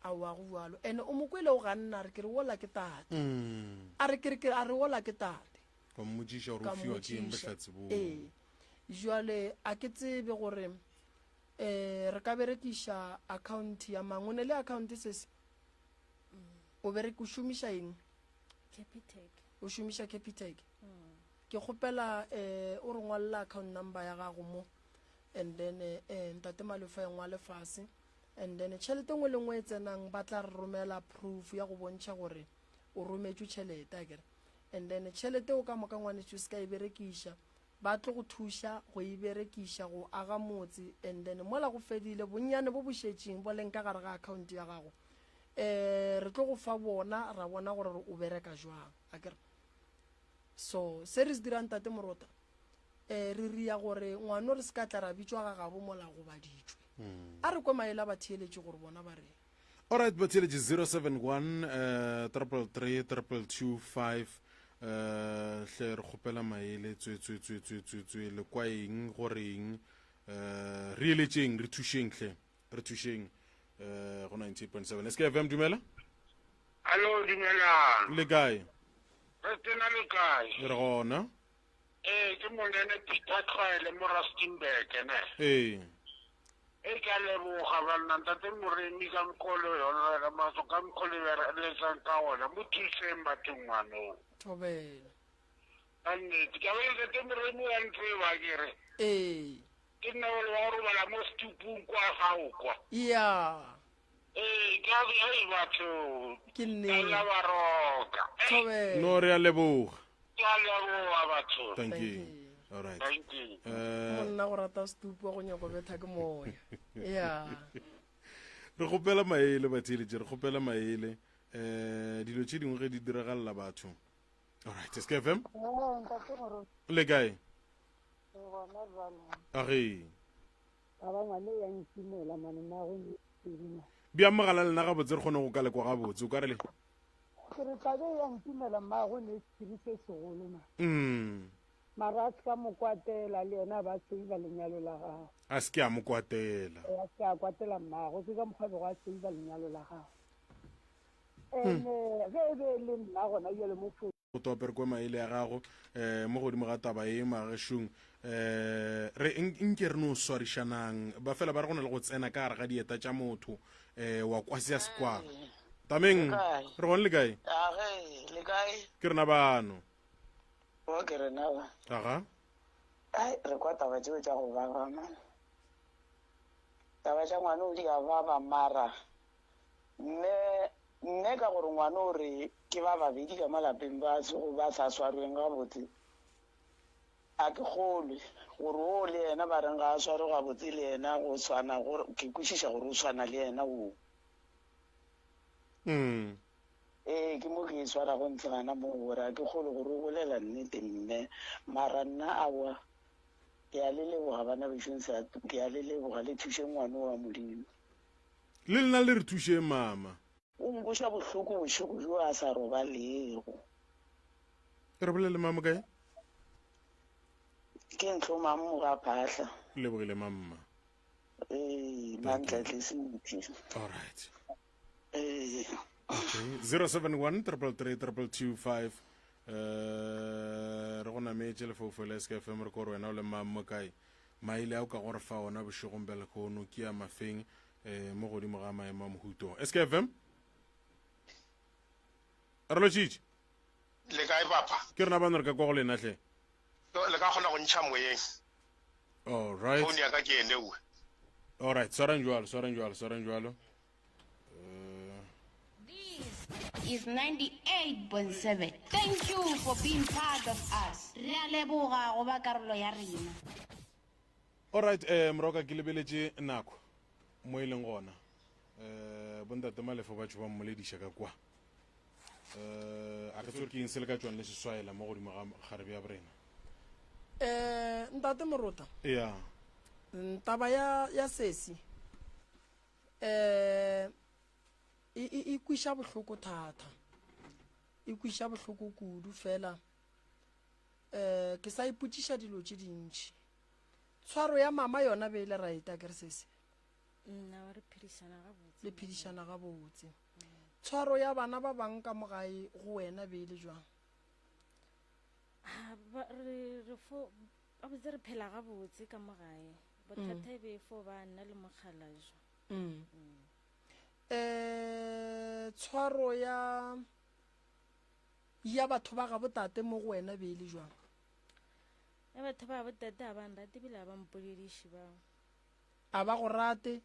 a wa go bjalo, ene o mo kwele o ganna a re ke re wola ke tate, Mm. a re ke re ke a re wola ke tate, Ka mmotšiša gore ka o fiwa ke eng mmotšiša. bohlatse boo. Ee, jwale a ke tsebe gore Um re ka berekiša account ya mang? O ne le account sesi? O berek o šomiša eng? Capitec. O šomiša Capitec. Ke kgopela um o re ngwalela account number ya gago mo and then eh ntate Malefa e ngwale fase and then tšhelete nngwe le nngwe e tsenang ba tla re romela proof ya go bontšha gore o rometšwe tšhelete akere and then tšhelete o ka moka ngwanešu o se ka e berekiša ba tlo go thuša go e berekiša go aga motse and then mola go fedile bonnyane bo bo šetšeng bo leng ka gare ga account ya gago um re tlo go fa bona ra bona gore o bereka jwang akere so se re se dirang tate morota um re ria gore ngwano re se ka tla ra bitšwa ga gabo mola go baditšwe hmm. a re kwe maele a batheeletše gore bona ba reng Alright, batheeletše 071 uh, 333 2225 uh, hle re kgopela maele tswetswetswetswetswe le kwa eng goreng uh, re eletšeng re thušeng hle re thušeng uh, go 98.7 skfm dumela Hallo, dumelang. Le kae? Re tena le kae? Re gona. Ee, ke monene Peter Tlwaele mo Rustenburg ne. Ee. E ke a leboga banna ntate Moremi ka mokgwa o le yona matso ka mokgwa le bereletsang ka ona mo thuseng bathong ngwanong. Thobela. Ka nnete ke a bona ntate Moremi wa ntseba ke re. Ee. Ke nna ole wa go robala mo setupung kwa gago kwa. Ya. Ee, ke a ei batho. Ke nnete. Ka ba roka. Thobela. No re a leboga. Ke a leboga batho. Thank you. All right. Thank you. Eh, Monna go rata setupu wa go nyako betha ke moya. Ya. Re kgopela maele batheeletši, re kgopela maele. Eh dilo tše dingwe ge di diragalela batho. All right, SKFM. Le kae? A ge. Ba bangwe le ya nkimela mane mmago Sedimo. Bja mogala lena gabotse re kgone go ka lekwa gabotse o ka re le. Ke re tlabe ya nkimela mmago ne sephiri se segolo ma. Mm. Mara a se ka mo kwatela le yena a ba save lenyalo la gagwe. A se ke a mo kwatela. A se ke a kwatela mmago ke ka mokgwa bego a save lenyalo la gagwe. Ene ge e be e le nna gona bjale mo Go tope re kwe maele a gago um mo godimo ga taba ye magešong. Um re nke re no swarišanang. Ba fela ba re go na le go tsena ka gare ga dieta tša motho um wa kwa se a se kwago. Tameng, re gone le kae? Age, le kae? Ke rena bano. O ke rena ba. Aga. Ai, re kwa taba tšeo tša go baba man. Taba tša ngwana o di a baba mara Mme, mme ka gore ngwana o re ke ba babedi ka mo lapeng ba sego ba sa swarweng gabotse, a ke kgolwe gore wo le yena ba reng ga a swarwe gabotse le yena go swana, gore ke kwešiša gore o swana le yena wo. Mm. Ee, ke mo ke e swarago ntle gana moo gore a ke kgolwe gore o bolela nnete mme, mara nna aowa, ke a le leboga bana bešong, ke a le leboga le thušeng ngwano wa Modimo. Le lena le re thušeng mama. O nkweša bohloko bošego bjo a sa robalego. Re bolele mama kae? Ke ntlo mammo ga phahla. Lebogile mamma. Ee, mantlatle sentse. All right. Ee. Okay. 071 333 2225 eh re go nametše lefoufo la SKFM re ko re wena o le mammo kae Maele a o ka go re fa ona bošegong bja lehono ke a mafeng eh, mo godimo ga maemo a mohuto? SKFM? Re lotšitše. Le kae papa? Ke rena bano re ka kwa go lena hle. Le ka kgona go ntšha moyeng. All right. Phone ya ka ke ene we. All right, swarang jwalo, swarang jwalo, swarang jwalo. This is 98.7. Thank you for being part of us. Re a leboga go ba karolo ya rena. Alright, eh moroka ke lebeletše nako mo e leng gona. Eh bontate Malefo ba tšo ba mmolediša ka kwa. Eh a re tsore ke eng se le ka tšwang le se swaela mo godimo ga kgarebe ya borena. Eh ntate Morota. Yeah. Taba ya ya sesi um e, e, e kwiša bohloko thata e kwiša bohloko kudu fela um ke sa ipotšiša dilo tše dintši tshwaro ya mama yona be e le right a kere sese nna re phedišana gabotse le phedišana gabotse tshwaro ya bana ba bang ka mo gae go wena be e le jwang ah, re fo gabotse re phela gabotse ka mo gae. Bothata e be e fo ba nna le mokgalajwa. Mm. Eh, tshwaro ya ya batho ba gabo tate mo go wena be e le jwang? Ya batho ba gabo tate ga ba nrate ebile ga ba mpolediše bao. A ba go rate,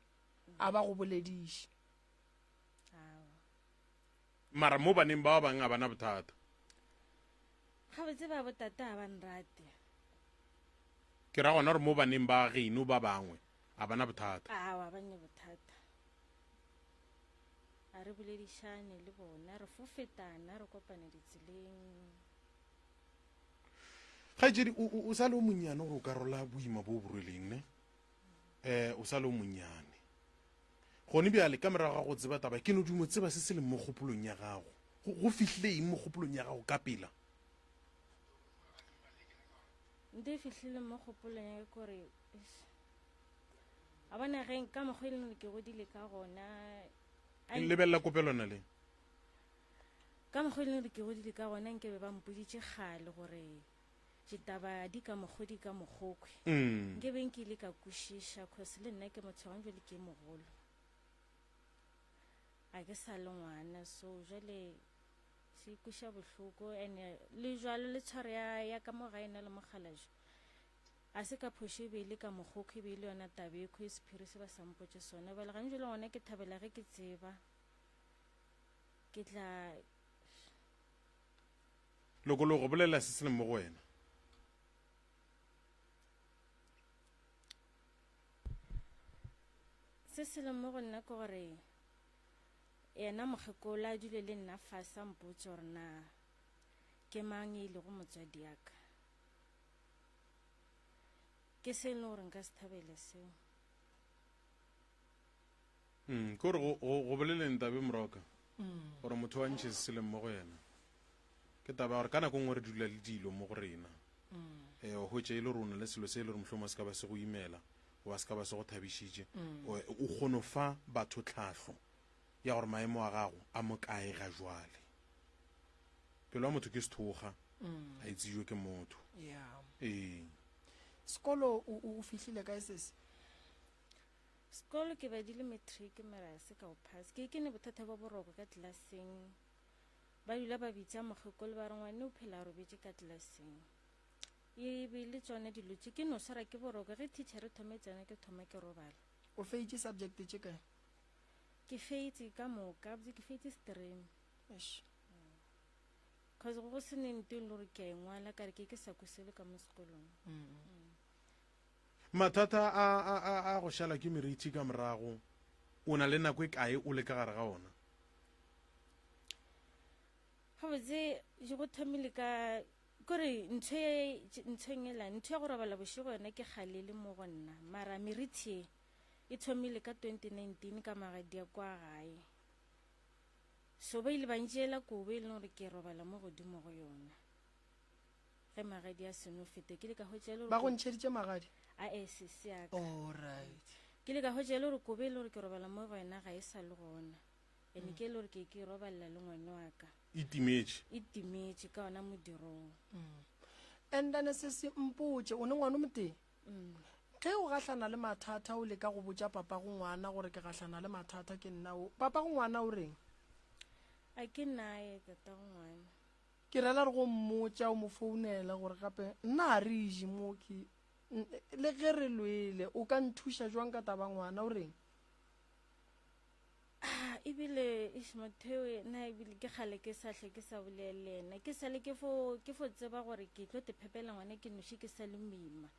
a ba go bolediše. Aowa. Mara mo baneng ba bangwe ga ba na bothata. Gabotse ba botate ga ba nrate. Ke ra gona gore mo baneng ba geno ba bangwe a ba na bothata. Aowa, ba ne bothata. A re boledišane le bona, re fo fetana, re kopane ditseleng. Kgaetšedi, o, o, o sa le o monnyane gore o ka rola boima bo o bo rweleng, ne? Eh, o sa le o monnyane. Gone bjale, ka morago ga go tseba taba, ke no duma tseba se se leng mo kgopolong ya gago. Go, go fihlile eng mo kgopolong ya gago ka pela? Nto e fihlile mo kgopolong ya ka kore, eish, a bona ge ka mokgwa e leng gore ke godile ka gona. A Lebelela kopelwana le. Ka mokgwa e leng gore ke godile ka gona, nke be ba mpoditše kgale gore ditaba di ka mokgo di ka mokgokhwe. Mm. Nke be nkile ka kwešiša, cause le nna ke motho gone jwale ke mogolo. A ke sa le ngwana, so jwale se ikweša bohloko. And-e le jwalo le tshwaro ya, ya ka mo gae nna le mokgalajwe, a se ka phošo e be e le ka mokgokhwe, e be e le yona taba e khwe, sephiri se ba sa mpotše sona. Bjale gane jwale gona ke thabela ge ke tseba, ke tla. Lokologo, bolela se se leng mo go wena. Se se leng mo go nna ke gore yena mokgekolo a dule le nna fase a mpotse gore na ke mang e lego motswadi ya ka. Ke se e leng gore nka se thabela seo. Mm, ke gore go, go, go boleleng tabe moroka gore motho a ntšhe se se leng mo go yena ke taba ya gore ka nako nngwe re dula le dilo mo go rena um o hwetše e le gore o na le selo se e le gore mohlomongwe se ka ba se go imela goba se ka ba se go thabišitše o o kgono fa batho tlhahlo ya gore maemo a gago a mo kae ga jwale. Pelo ya motho ke sethoga, a e tsejwe ke motho. Yeah. Ee. Sekolo o, o, o fihlile kae sesi? Sekolo ke badile matric mara se ka o pass. Ke ke ne bothata ba boroko ka tlelaseng. Ba dula ba bitsa mokgekolo ba re ngwane o phela a robetše ka tlelaseng. E be le tsone dilo tše ke no swara ke boroko ge teacher e thoma e tsena ke thoma ke robala. O feitše subject tše kae? Ke feitše ka moka, botse ke feitše stream. Eish. Cause go go se ne nto e le gore ke a e ngwala ka re ke ke sa kwesele ka mo sekolong. Mathata a, a, a, a go šala ke merithi ka morago, o na le nako e kae o le ka gare ga ona? Gabotse go thomile ka kore ntho e nthong ela ntho ya go robala bošego yona ke kgale le mo go nna mara merithi e e thomile ka 2019 ka magadi a kwa gae so ba ile ba ntšeela kobo e leng gore ke robala mo godimo go yona Ge magadi a seno fete, ke ile ka hwetša e le gore Ba go ntšheditše magadi? Ae, sesi ya ka. Alright. Ke ile ka hwetša e le gore kobo e le gore ke robala mo go yona ga e sa le gona. Ene ke e le gore ke ke e robalela le ngwane wa ka. E timetše. E timetše ka ona modirong. And then sesi mpotše, o ne ngwana o motee? Ge o gahlana le mathata o leka go botša papago ngwana gore ke gahlana le mathata ke nna o, papago ngwana o reng? A ke naye tatago ngwana. Ke rela re go mmotša o mo founela gore gape nna a re je mo ke le ge re lwele o ka nthuša jwang ka taba ngwana o reng? Ah, ebile eish motho eo nna ebile ke kgale ke sa hle ke sa bolele le yena ke sale ke fo ke fo tseba gore ke tlo te phepela ngwana ke noši ke sa le moima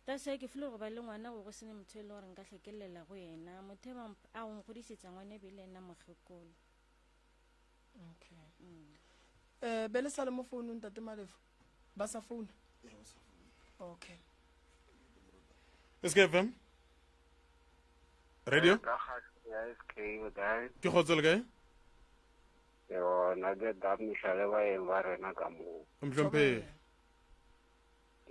that's why ke file go ba le ngwana go go sene motho e le gore nka hle ke llela go yena motho e a go nkgodišetša ngwana e be le yena mokgekolo okay eh be le sa le mo founung tate Malefo ba sa founa okay SKFM radio Ka kgašo ya SK o kae? ke kgotso le kae Yona ke damiša le baeng ba rena ka moo. Mhlomphegi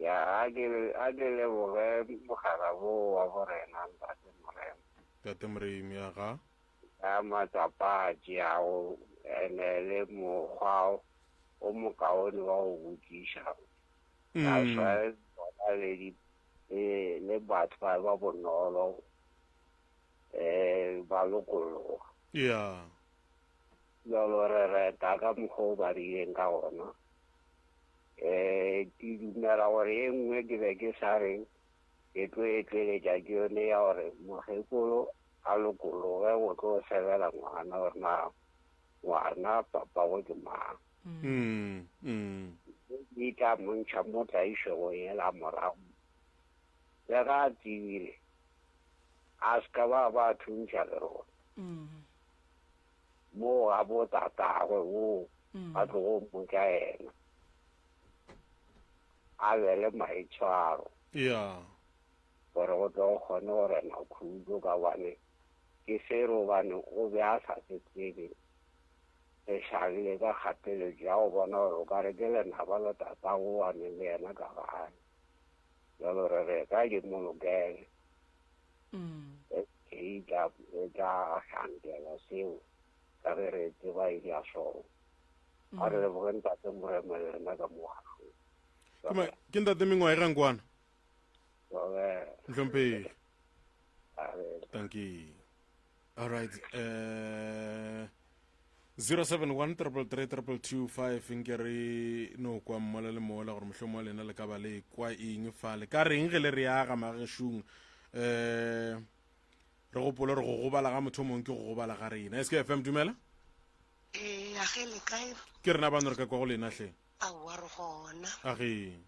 Ya a ke a ke leboge mogala wo wa bo rena ntate Morena. tate Moremi ya ga Ka matsapa a tšeago ene le mokgwa o mokaone wa go botšiša. Ka swa bona le di Le le batho ba ba bonolo um ba lokologa. Ya. Bjalo re reta ka mokgwa o ba rileng ka gona. Um ke dumela gore e nngwe ke be ke sa re ke tlo e tšweletša ke yone ya gore mokgekolo a lokologe go tlo sebela ngwana gore na ngwana papago ke mang. Mm, mm. Di tla montšha mo tlaišegong yela morago. Le ga a tsebile, a se ka ba ba thuntšha le rona. Mo ga bo tatagwe wo a tlogo mmotša yena. A be le maitshwaro. Ya. Gore go tle go kgone go rena khutšo ka gobane ke se gobane o be a sa se tsebe. Re šalile ka kgapeletšo ya go bona gore o ka re ke lenaba la tatago wa ne le yena ka gae. Bjalo re re ka di mo lokele. E tla e tla hlankela seo ka ge re tseba e dia sona. A re leboge ntate Morema le rena ka mo gašong. Ke ma- Ke ntate mengwae ga nkwana. Nhlomphegi. Thank you. All right. Uh, 071 333 nke re no kwa mmola le mola gore mohlomong lena le ka ba le kwa eng fa le ka reng ge le re aga magešong um re gopole gore go gobala ga motho mongwe ke go gobala ga rena sk fm dumela ee a ge le kae ke rena bano re ka kwa go lena hle aowa re gona a ge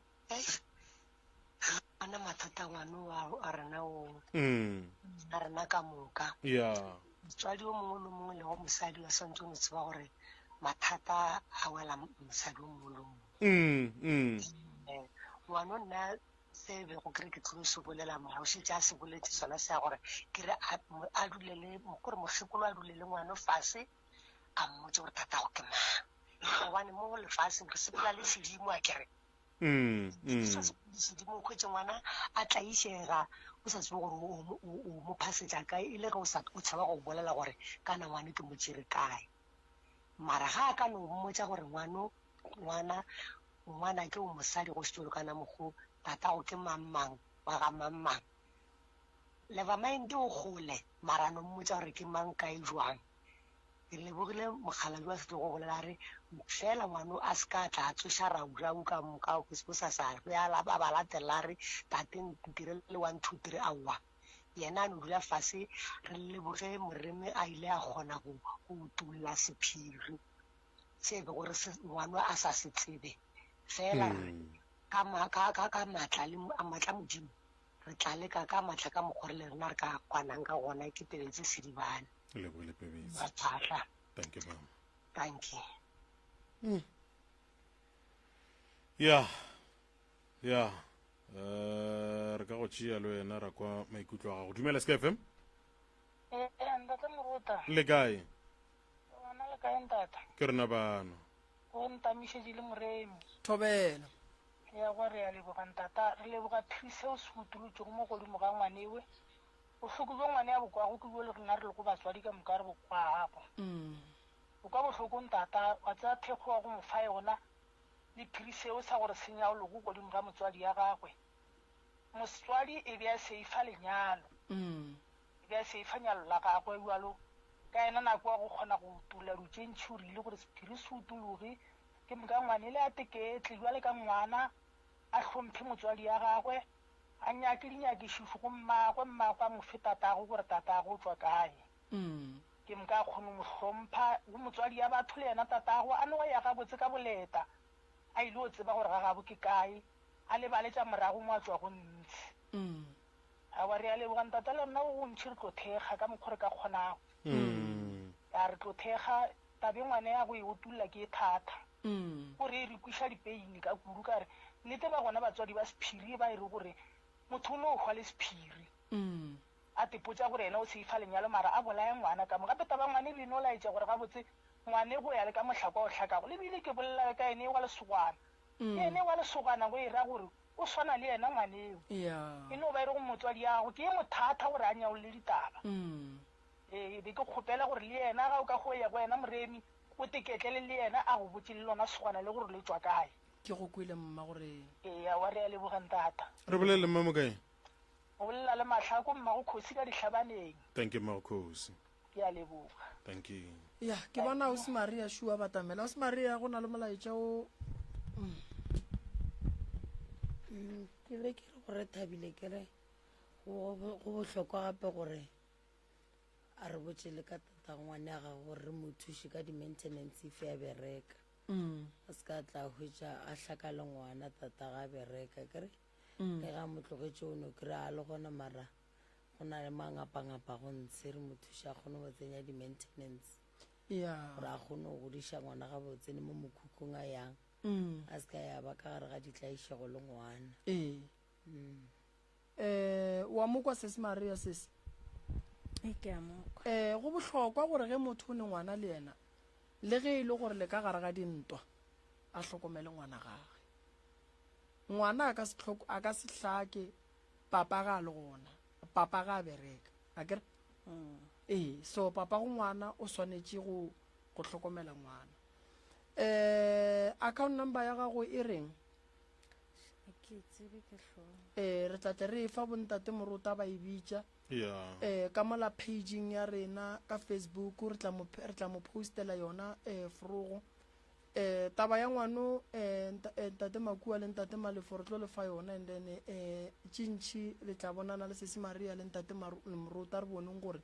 Ana mathata ngwane wa a rena o mm. a rena ka moka ya motswadi o mongwe le mongwe le go mosadi wa swantse o no tseba gore mathata a wela mosadi o mongwe le mongwe mm, mm. Eh, ngwano nna se bego ke re ke tlilo se bolela mara o šetše a se boletse sona se ya gore ke re a dule le gore mokgekolo a dule le ngwano fase a mmotse gore tatago ke mang gobane mo lefaseng re sepela le sedimo a kere Mm, mm. sa sedimo o hwetše ngwana a tlaišega o sa tsebe gore o mo phasetša kae e le ge o sa o tshaba go bolela gore kana ngwane ke mo tšere kae mara ga a ka no mmotša gore ngwano ngwana ngwana ke o mosadi go setolo kana mokgo tatago ke mang mang wa ga mang mang nevermind o gole mara no mmotša gore ke mang kae jwang Ke lebogile mokgalabje wa setlogo go bolela a re fela ngwano a se ka tla a tsoša raurau ka moka bosasa go ya a ba latelela a re tate ntirele one two three aowa yena a no dula fase re leboge moremi a ile a kgona go go utolla sephiri se e bego re se ngwano a sa se tsebe fela re ka ka ka matla le matla modimo re tla leka ka matla ka mokgwa re le rena re ka kwanang ka gona ke pebetse sedibane Lebogile Pebetse. Maphahla. Thank you mama. Thank you. Mm. Ya. Ya. Eh re ka go tšea le wena ra kwa maikutlo a gago. Dumela Sky FM. Eh, ntate Moruta. Le kae? Gona le kae ntate? Ke rena bano. Go ntamišetše le moremi. Thobela. Ya go re a leboga ntata, re leboga phiri seo se utolotšego mo godimo ga ngwanewe. Bohloko bjo ngwane a bo kwago ke bjo le rena re lego batswadi ka moka re bo kwago. O kwa bohloko ntata, wa tseba thekgo wa go mo fa yona le phiri seo sa gore se nyaologo godimo ga motswadi ya gagwe. Motswadi e be a se efa lenyalo, e be a se efa nyalo la gagwe bjalo ka yena nako ya go kgona go utolla dilo tše ntši o rile gore sephiri se utologe ke moka ngwane le a teketle bjale ka ngwana a hlomphe motswadi ya gagwe A nyake dinyakišišo go mmagwe, mmagwe a mo fe tatagwe gore tatagwe o tšwa kae. Ke moka a kgone go mo hlompha go motswadi ya batho le yena tatagwe a no ya gabotse ka boleta a ile go tseba gore ga gabo ke kae, a lebale tša morago mo a tšwago ntshe. Aowa re a leboga ntata le rena go gontši re tlo thekga ka mokgwa re ka kgonago. Ya re tlo thekga tabe ngwana ya go e otulla ke e thata. Gore e re kwiša dipeini ka kudu ka re nnete ba gona batswadi ba sephiri ba e re gore motho o no hwa le sephiri. A tepotša gore yena o seifa lenyalo mara a bolaya ngwana ka mo. Gape taba ngwane e be e no laetša gore gabotse ngwane go ya le ka mohlakwa o hlakago. Le bile ke bolela le ka ene wa lesogwana. Ke ene wa lesogwana go e ra gore o swana le yena ngwaneo. E no ba e re go motswadi ya gago ke e mothatha gore a nyaolle ditaba. Ee, be ke kgopela gore le yena ga o ka go ya go yena Moremi o teketlele le yena a go botše le lona sogwana le gore le tšwa kae. Ke go kwele mma gore. Ee, aowa re a leboga ntata. Re bolele mma Mokae. O bolela le Mahlako mmago Khosi ka Dihlabaneng. Thank you mmago Khosi. Ke a leboga. Thank you. Ya, ke bona Ausi Maria Shua batamela. Ausi Maria, go na le molaetša o Mm, ke be ke re gore thabile ke re go go bohlokwa gape gore a re botše le ka tata ngwane ya gago gore re mo thuše ka di-maintenance if ya bereka Mm. a se ka tla hwetša a hlaka le ngwana tata ga bereka ke re Mm. le ga mo tlogetše o no kry a le gona mara go na le mangapangapa go ntshe re mo thuša a kgone go tsenya di-maintenance Yeah. gore a kgone go godiša ngwana gabotse le mo mokhukhung a yang Mm. a se ka ya ba ka gare ga ditlaišego le ngwana Ee. Mm. Eh, wa mo kwa sesi Maria sesi? E ke a mo kwa. Eh, go bohlokwa gore ge motho o ne ngwana le yena, le ge e le gore le ka gare ga dintwa, a hlokomele ngwana gage. Ngwana a ka se hloko, a ka se hlake papa ga a le gona, papa ga a bereka. Akere? Mm. Ee, so papa go ngwana o swanetše go go hlokomela ngwana. Eh, account number ya gago e reng? Ga ke e tsebe ke hlogo. Eh, re tla tle re e fa bontate Morota ba e bitša. Yeah. Eh, ka mola pageng ya rena ka Facebook re tla mo re tla mo postela yona eh forogo. Eh, taba ya ngwano eh, eh ntate Makua le ntate Malefo re tlo le fa yona and then eh tše ntši le tla bonana le sesi Maria le ntate Morota re boneng gore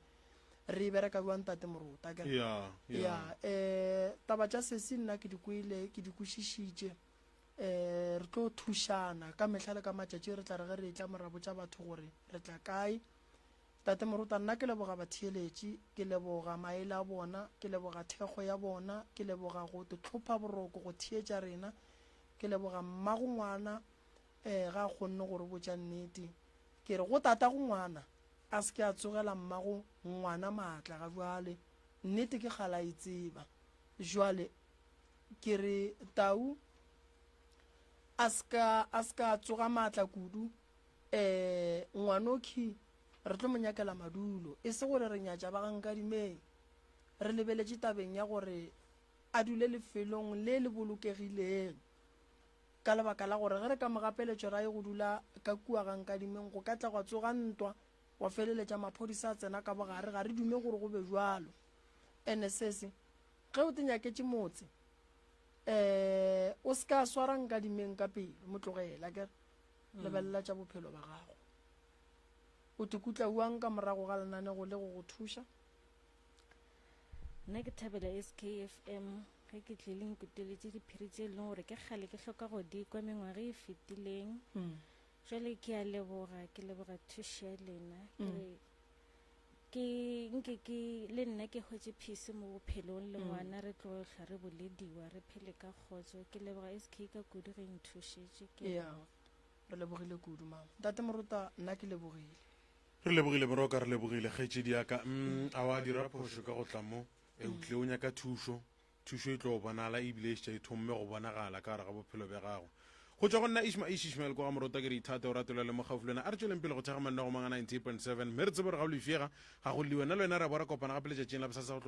re e bereka bjang ntate Morota akere? Yeah, yeah. Yeah, eh taba tša sesi nna ke di kwele ke di kwešišitše. Eh re tlo thušana ka mehla le ka matšatši re tla re ge re etla mo ra botša batho gore re tla kae. Tate Moruta nna ke leboga batheeletši, ke leboga maele a bona, ke leboga thekgo ya bona, ke leboga go te hlopha boroko go theetša rena, ke leboga mmago ngwana eh ga a kgonne go re botša nnete. Ke re go tatago ngwana a se ke a tsogela mmago ngwana maatla ga bjale, nnete ke kgale a e tseba. Jwale ke re Tau a se ka a se ka a tsoga maatla kudu eh ngwanokhi re tlo mo nyakela madulo e se gore re nyatša ba ga Nkadimeng re lebeletše tabeng ya gore a dule lefelong le le bolokegileng ka lebaka la gore ge re ka mo gapeletšwa ra ye go dula ka kua ga Nkadimeng go ka tla gwa tsoga ntwa wa feleletša maphodisa a tsena ka bogare ga re dume gore go be bjalo ene sese ge o te nyaketše motse um o se ka swara Nkadimeng ka pelo mo tlogela kere Lebelela tša bophelo ba gago. O tikutla bjang ka morago ga lenanego le go go thuša? Nna ke thabela SKFM ge ke tlile nkuteletše diphiri tše e leng gore ke kgale ke hloka go di kwa mengwaga e fetileng. Jwale ke a leboga, ke leboga thušo ya lena. Ke re ke nke ke le nna ke hwetše peace mo bophelong le ngwana re tlo hlwa re bolediwa re phele ka kgotso. Ke leboga SK ka kudu ge e nthušitše. Ke a Yeah. leboga. Re lebogile kudu mama. Ntate Morota nna ke lebogile. Re lebogile Moroka, re lebogile kgaetšedi ya ka. Mm, a wa dira phošo ka go tla mo. E o tlile o nyaka thušo. Thušo e tlo bonala ebile e šetše e thomme go bonagala ka gare ga bophelo bja gago. Go tšwa go nna Ishma Ish Ishmael kwa ga Morota ke re ithate o rate le mo gaufi le wena. A re tšweleng pele go thekga mananeo go mang a 98.7 mme re tsebe gore ga o lefiega ga go lliwe. Nna le wena re a bo ra kopana gape letšatšing la bosasa go tloga.